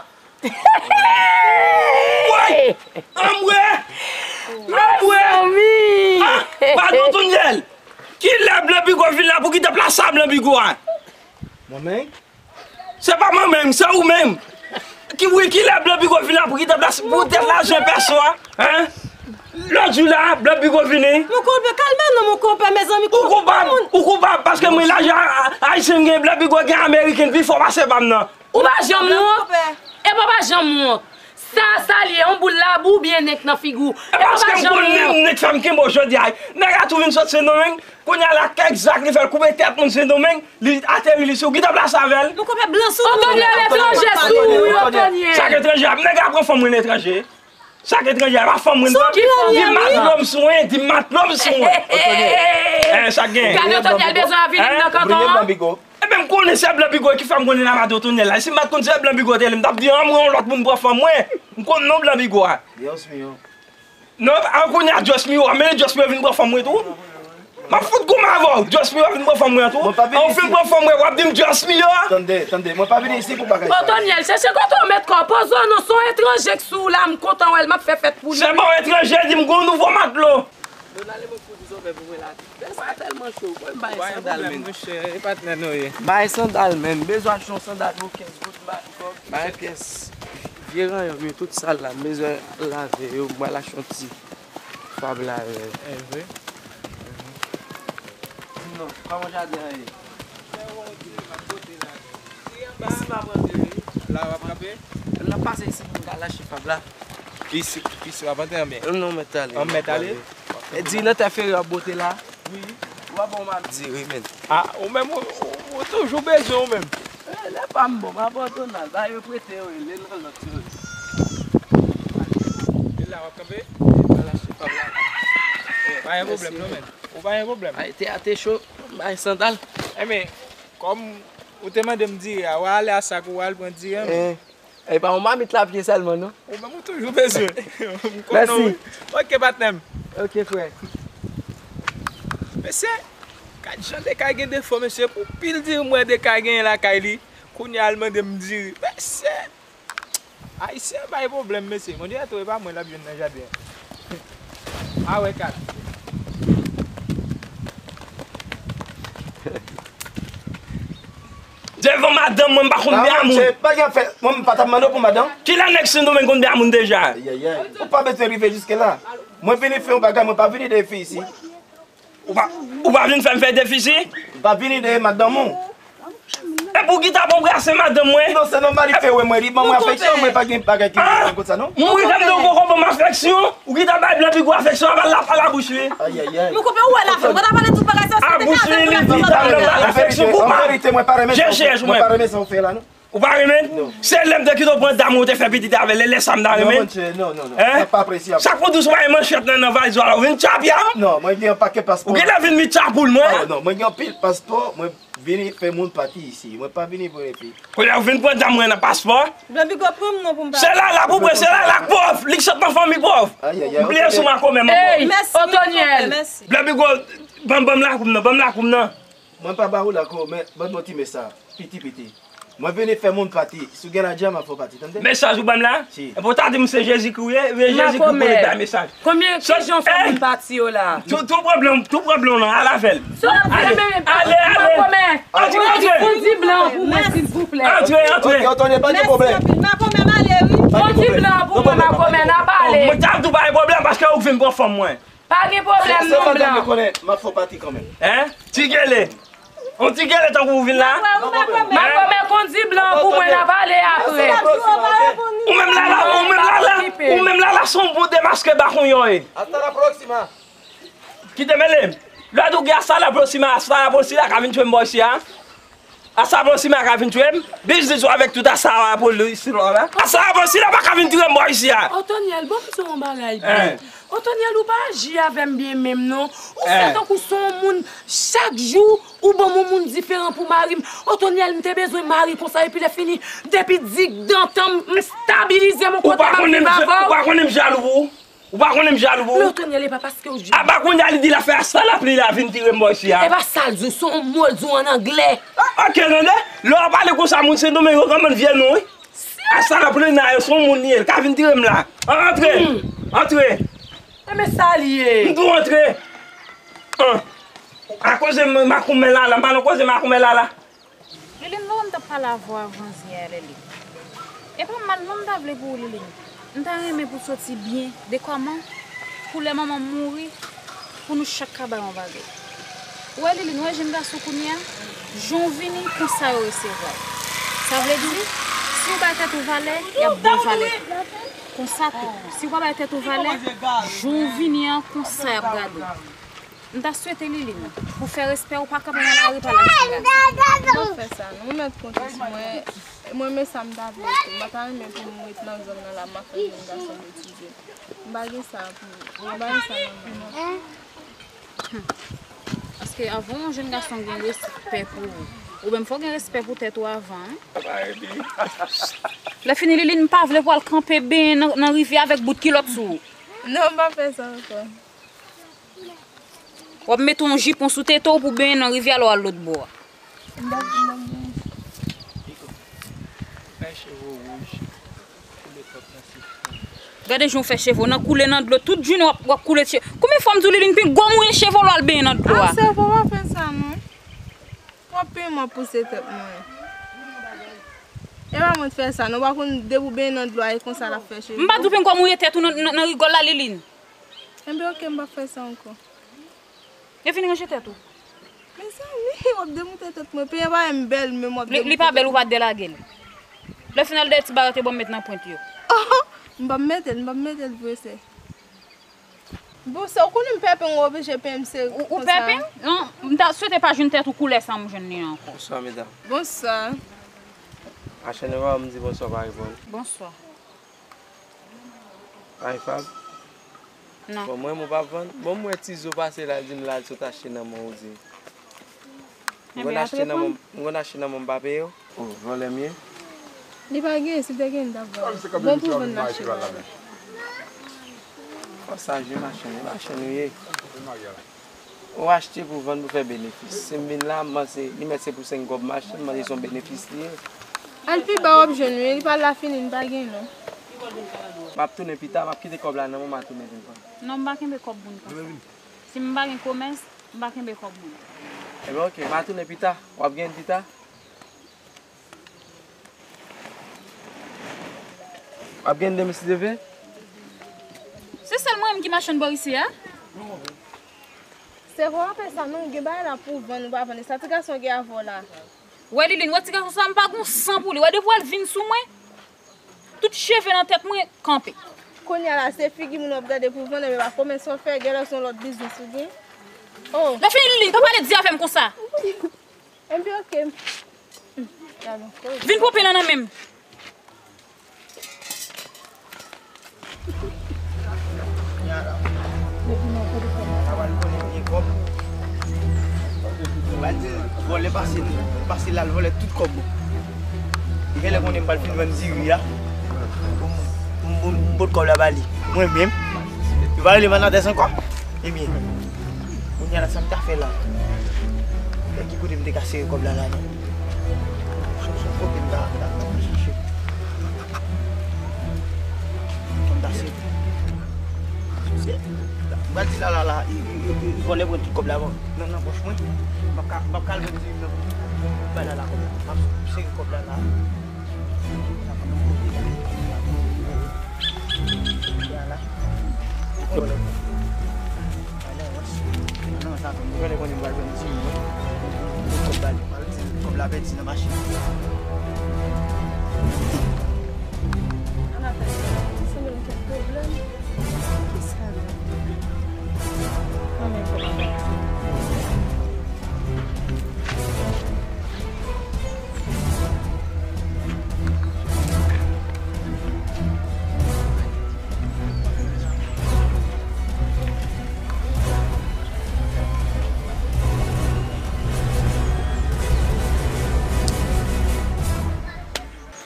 Woy! Anmwe! Anmwe! Ah! Madan Otonyèl! Kilè Blan Bigo vin la pou kite plas sa Blan Bigo a? Mwen menm? Se pa mwen menm, se ou menm. Ki, wi, kilè Blan Bigo vin la pou kite plas pou tèt lajan pèso a? Hein? Lòt jou la, Blan Bigo vini. Mon konpè, kalme non, mon konpè, mezanmi. Ou koupab, ou koupab, paske mwen lajan a, a, ayisyen gen, Blan Bigo gen ameriken pi fò pase pa m nan. Ou pa janm wont. Epa w pa janm wont. Sa, sa l ye, yon boul labou oubyen nenk nan figi w? Epa w pa janm wont. Paske m konn nenk fè m kenbe w jodi a. Nèg la tou vin sot Sendomeng, kounye a la kèk zak li fè l koupe tèt moun Sendomeng, li ateri li sou. Kite plas avè l. Mon konpè blan sou nou. Otonyèl etranje sou ou, wi, Otonyèl. Sa k etranje a? Nèg la pran fanm mwen etranje. Sa k etranje a, pa fanm mwen pran. Di matlo m sou mwen, di matlo m sou mwen. Otonyèl. Eh, sa k gen? Gade Otonyèl bezwen avili m nan kanton an. Ebyen, m konnen se Blan Bigo ki fè m konnen nan madan Otonyèl la. Si m pa t konn se Blan Bigo te ye, m t ap di anmwe yon lòt moun pran fanm mwen. M konn non Blan Bigo a. Dios mío. Non, an kounye a Dios mío, a mennen Dios mío vin pran fanm mwen tou. M ap fout goumen avè w, Dios mío vin pran fanm mwen tou. An ou fin pran fanm mwen, w ap di m Dios mío. Tande, tande, mwen pa vini isi pou bagay sa. Otonyèl, chèche kote w met kò w, poze w non, se yon etranje k sou w la, m kontan wè l, m ap fè fèt pou li. Se pa yon etranje, di m gon nouvo matlo. Donald, e mwen pou di zòrèy pou mwen la. Lè sa tèlman cho, mwen bay sandal men. Monchè, e patnè nou ye. Bay sandal men, bezwen achte yon sandal pou kenz goud, bay kòb. Bay pyès. Vye ranyon m yo tout sal la, m bezwen lave yo, m pral achte yon ti fab lave. E vre? Di m non, kòman jaden an ye? Isi m ap rantre wi. La w ap kanpe? N ap pase isi pou n ka lache fab la. Isi, isi w ap antre anmè? Non, mèt ale. An mèt ale? E di nan tè fere w ap bote la. Wi. W ap bon m ap di wi, men. Ah, ou menm, ou, ou, ou toujou bezwen ou menm. Eh, lè pa m bon, m ap pran Donald, ba yo prete yo, li nan lòt yo. E la w ap kanpe? N al achte fab la. Eh, pa gen pwoblèm non, men. Ou pa gen pwoblèm. Ay, tè a te cho, bay sandal. Enben, kòm ou te mande m diri a, w a ale a sak ou al pran diri an, men. Eh. E pa yon mamit lapye sèlman, non? Ou menm ou toujou bezwen. M konn non, wi. Ok, patnè m. Ok, frè. Mesye, gad jan Dekay gen defo, mesye. Pou pil diri m wè Dekay genyen lakay li, kounye a l mande m diri. Mesye, ayisyen bay pwoblèm, mesye. Bondye tou, e pa mwen l ap jwenn nan jaden an. A wè kat. Devan madanm mwen, m pa konn byen a moun. Pa gen afè, mwen m pa t ap mande w pou madanm. Kilè nèg Sendomeng konn byen a moun deja? Ayayay. Ou pa bezwen rive jiske la. Mwen vini fè yon bagay, mwen pa vini dèyè fi isi. Ou pa, ou pa vin fè m fè defisi? M pa vini dèyè madanm ou. Epi w gentan ap anbrase madanm mwen? Non, se nòmal, li fè wè mwen, li ban mwen afeksyon, mwen pa gen bagay ki konsa non. Mwen gentan m di w poko ban m afeksyon, ou gentan bay Blan Bigo afeksyon, apa l ap pale a bouch li. Ayayay. Mon konpè, ou wè lavi, mwen ta pale tout bagay sa, se te ka fè m pran tout bagay. A bouch li, li di, ta ban m afeksyon, koupa. An verite, mwen pa renmen sa w fè la non. Ou pa renmen? Non. Se lè m te kite w pran dam ou te fè pitit avè l, e lè sa m ta renmen? Non, monchè, non, non, non. Hein? Sa pa apresye. Sa k pou dous ou pa gen manchèt nan, nan valiz ou la, ou vin tchapya m? Non, mwen gen yon pakèt paspò. Ou genlè vin met tcha pou l mwen? Oh, non, mwen gen anpil paspò, mwen vini fè moun pati isi. Mwen pa vini pou repi. Kounye a ou vin pran dam mwen nan paspò? Blan Bigo pran m non pou m pa. Se Lala pou mwen, se Lala k pòv, li k sot nan fanmi pòv. Ay, ay, ay, bliye sou makomè, manman. Hey, Otonyèl. Mèsi. Blan Bigo, ban, ban m lakou m nan, ban m lakou m nan. Mwen pa ba ou lakou, men ban m yon ti mesaj, piti, piti. Mwen vini fè moun pati. Si w gen ladjan, m ap fè w pati, tande? Mesaj ou ban m la? Si. Epi w ta di m se Jezikri w ye, e Jezikri pou li bay mesaj. Konbyen, kijan w fè moun pati yo la? Tou, tou pwoblèm, tou pwoblèm w lan, al avè l. Ale, ale, ale. Antre, antre. Kondi blan pou mwen, silvouplè. Antre, antre. Ok, Otonyèl, pa gen pwoblèm. Mèsi anpil. Makomè, m ale, wi. Kondi blan pou mwen, makomè, n ap ale. Mwen t ap di w pa gen pwoblèm paske ou k vin pran fanm mwen. Pa gen pwoblèm non, blan. Se, se pandan m konnen, m ap fè w pati kanmenm. Hein? Ti gele. On ti gele tankou ou vin la. Makomè, kondi blan pou mwen, n ap ale apre. Ou menm Lala, ou menm Lala, ou menm Lala, se yon bon demaske bakon yo ye. Hasta la próxima. Kite mele m. Lè ou gen hasta la próxima, hasta la próxima ka vin tchwe m bò isi a. Hasta la próxima ka vin tchwe m. Biznis ou avèk tout hasta la próxima la. Hasta la próxima pa ka vin tchwe m bò isi a. Otonyèl, ban m di w yon bagay byen. Otonyèl, ou pa aji avè m byen menm non. Ou fè tankou se yon moun, chak jou ou ban m yon moun diferan pou mari m. Otonyèl, m te bezwen mari konsa epi lè fini, depi digdantan m stabilize m yon kote m ap viv avè w. Ou pa konnen m jalou pou ou? Ou pa konnen m jalou pou ou? Men Otonyèl, e pa paske w jalou. Apa kounye a li di l ap fè hasta la pli la vin tire m bò isi a. E pa sa l di w, se yon mo l di w ann anglè. Ah, ok, tande. Lè w ap pale konsa moun Sendomeng yo, granmoun vye non, wi. Hasta la pli la, yo se yon moun li ye, l ka vin tire m la. Antre. Antre. E men sa l ye. M di w antre. An. Akoz makomè Lala, m pa nan koze makomè Lala. Liline, lè w wè m t ap pale avè w avan, zi a lè li. E pa mal non m ta vle pou ou, Liline. M ta renmen pou w soti byen, de kòman, pou lè manman m mouri, pou nou chak ka bay yon bagay. Ou wè, Liline, ou wè jenn gason kounye a, jan w vini, konsa yo resevwa w. Sa vle di, si w bay tèt ou valè, y ap ba w valè tou. Konsa tou, si w pa bay tèt ou valè, jan w vini an, konsa y ap gade w. M ta swete, Liline, pou fè respè ou pa kanpe nan lari pa l ak ti gason. M p ap fè sa non, ou mèt konte sou mwen. Mwen men sa m ta vle tou. M pa ta renmen pou m ret nan zòn nan la, m ap fè jèn gason betize. M pa gen sa pou, m pa gen sa nan mwen non. Paske avan yon jèn gason gen respè pou ou, ou menm fò w gen respè pou tèt ou avan, wi. Lè fini, Liline, m pa vle pou w al kanpe benyen nan, nan rivyè avèk bout kilòt sou ou. Non, m p ap fè sa ankò. W ap mete yon jipon sou tete w pou benyen nan rivyè a lè w al lòt bò a. Gade jan w fè cheve w nan koule nan dlo. Tout jounen w ap, w ap koule cheve. Konbyen fwa m di w, Liline, pingwa w mouye cheve w lè w al benyen nan dlo a? Ah, sèvo, w ap fè sa non. W ap peye m, w ap pouse tèt mwen. E pa mwen t fè sa non, w pa konn depi w benyen nan dlo a, e konsa l ap fè cheve w. M pa di w pingwa w mouye tèt ou nan, nan, nan rigòl la, Liline. Enben, oke, m p ap fè sa ankò. E vin ranje tèt ou. Mezanmi, w ap demoute tèt mwen. Penyen pa m bèl, men m ap demoute tèt mwen. Li, li pa bèl, ou pa delage l. Lè fini al dèyè ti ba yo te ban m met nan pwent yo. M p ap mete l, m p ap mete l vre, sè. Bon, sè, ou konnen m pè penyen, ou oblije penyen m sere konsa. Ou, ou pè penyen? Non, m ta swete pa jwenn tèt ou koulè sa m jwenn li ankò. Bonswa, medam. Bonswa. Achène pa m di bonswa, pa reponn. Bonswa. Ay, Fab. Non. Bon, mwen, mwen p ap vann. Bon, mwen ti zo pase la, di m la, l sot achte nan men w, di. M konn achte nan men, m konn achte nan men, m pa peye w. O, vòlè m ye? Li pa gen, si l te gen, li t ap vann. Bon pou vann machin nan. Fò sa jwe machin, e machin ou ye. Ou achte pou vann pou fè benefis. Si m vin la, m panse li mèt se pou senk kòb mache, m panse se yon benefis li ye. Al pi ba w ap jwenn wi, li pa la fini, li pa gen non. M ap tounen pita, m ap kite kòb la nan men w, m a tounen vin pran. Non, m pa kenbe kòb moun konsa. Si m pa gen komès, m pa kenbe kòb moun. Ebyen, oke, m a tounen pita. W ap gen pita? W ap gen demen si Dye vle? Se sèl mwen menm ki machann bò isi a? Se vre w ap fè sa non, gen bagay la pou vann ou pa vann, e sa ti gason gen avè w la? Wè Liline, wè ti gason sa m pa gon san pou li, wè depi w al vin sou mwen, tout cheve nan tèt mwen kanpe. Kounye a la, se figi moun w ap gade pou vann, ebyen pa komès w ap fè, genlè se yon lòt biznis ou gen. Oh. Lè fini Liline, pa pale di avè m konsa. Ebyen oke. Vin pran pen lan nan men m. Pral konnen gen kòb. Pral di vòlè pase, pase l al vòlè tout kòb. Li genlè konnen m pral fin vann diri a. Pou m, pou m, pou m pot kòb la ba li. Mwen menm. Yo pa rele Vanatès ankò? Ebyen, kounye a la, sa m ta fè la? Fè ki kote m te ka sere kòb la la, non? Sou, sou kote m ta, ta, ta chache. Kòm ta sere. M pral di la, la, la, i, i, i, i vòlè pran tout kòb la, bon. Nan, nan pòch mwen. M p ap ka, m p ap ka al vann diri m nan. Bay la, la, kòb la. M ap sere kòb la, la. Kòb la pèdi nan machin. Kisa la? Kòman kòb la pèdi?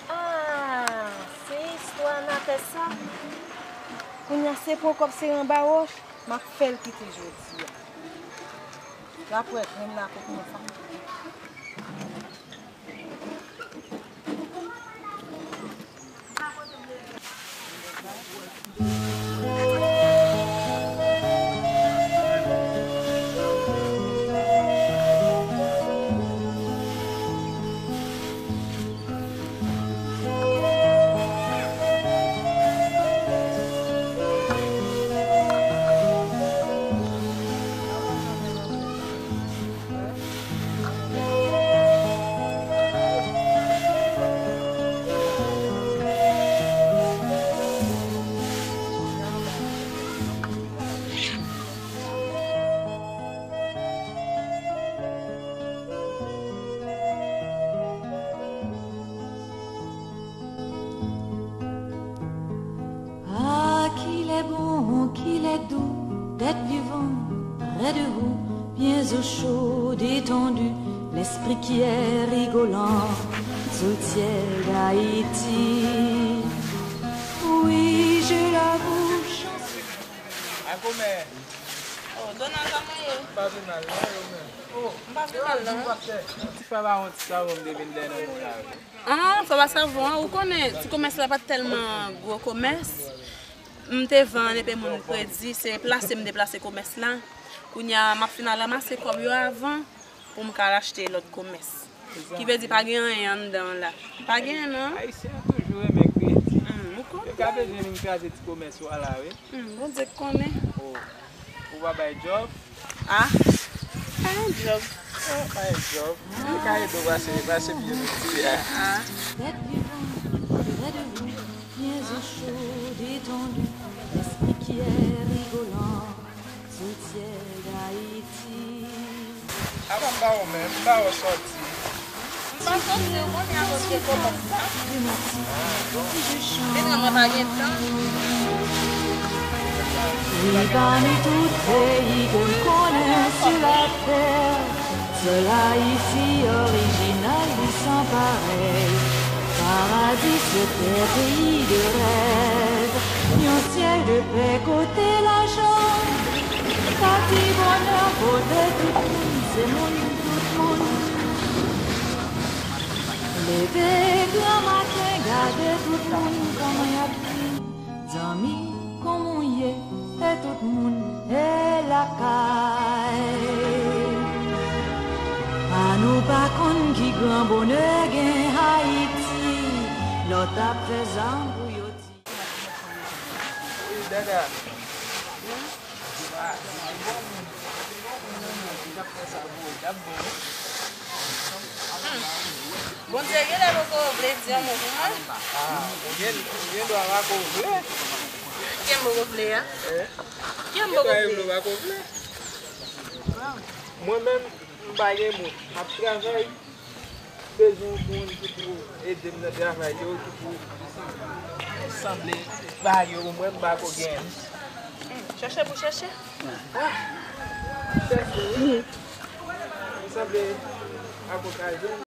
Ah, se istwa Natès sa. Kounye a se pran kòb sere anba wòch, m ap fè l kite jodi a. L ap wè grenn la pou kòman sa. Ah, qu'il est bon, qu'il est doux d'être vivant près de vous, bien au chaud, détendu, l'esprit qui est rigolant sous le ciel d'Haïti. Oui, je l'avoue, chanson. Ay, kòmè. Oh, Donald, kòman ye? M pa pi mal, non, yo menm. Oh, m pa pi mal, non. Ti fè pa yon ti savon m te vin dèyè nan men w la, wi. Ah, fò pa savon an, ou konnen, ti komès la pa t tèlman gwo komès. M te vann epi moun kredi, se plase m deplase komès la. Kounye a, m ap fin al ranmase kòb yo avan pou m ka al achte lòt komès. Ki vle di pa gen anyen anndan an la. Pa gen, non. Ayisyen an toujou renmen kredi. Hmm, ou konn. Yo ka bezwen vin kraze ti komès ou a la, wi. Hmm, Bondye k konnen. Oh. Ou pa bay djòb? Ah, pa yon djòb. Ah, pa yon djòb. Li ka ede w pase, pase byen jodi a. Ah. D'être vivant près de vous, bien au chaud, détendu, l'esprit qui est rigolant sous le ciel d'Haïti. Apa m ba w men, m ba w sòti. M pa sòti, ou konnen a koz de komès la. Devan mwen pa gen tan. Oui, parmi tout pays que l'on connaît sur la terre, seul Haïti original et sans pareil. Paradis sur terre, pays de rêve, yon syèl de pè kote lajan. Pati bonè pote tout moun, se moun tout moun. Leve gran maten, gade tout moun kòman y ap viv. Zanmi, kòman w ye? E tout moun e lakay. Pa nou pa konn ki gran bonè gen Ayiti. Lòt ap fè zam pou yo ti. Wi, Dada. Hmm. Bondye genlè poko vle di yon mo pou mwen. Ah, ou gen, ou gen dwa pako vle. Kiyès m poko vle a? Eh? Kiyès m poko vle? Ou pako vle. Mwen menm, m pa gen mo. M ap travay. Bezwen yon moun ki pou ede m nan travay yo, ki pou sanble bagay yo pou mwen, m pa ko gen. Chèche pou chèche. Chèche, wi. M sanble avoka jèn,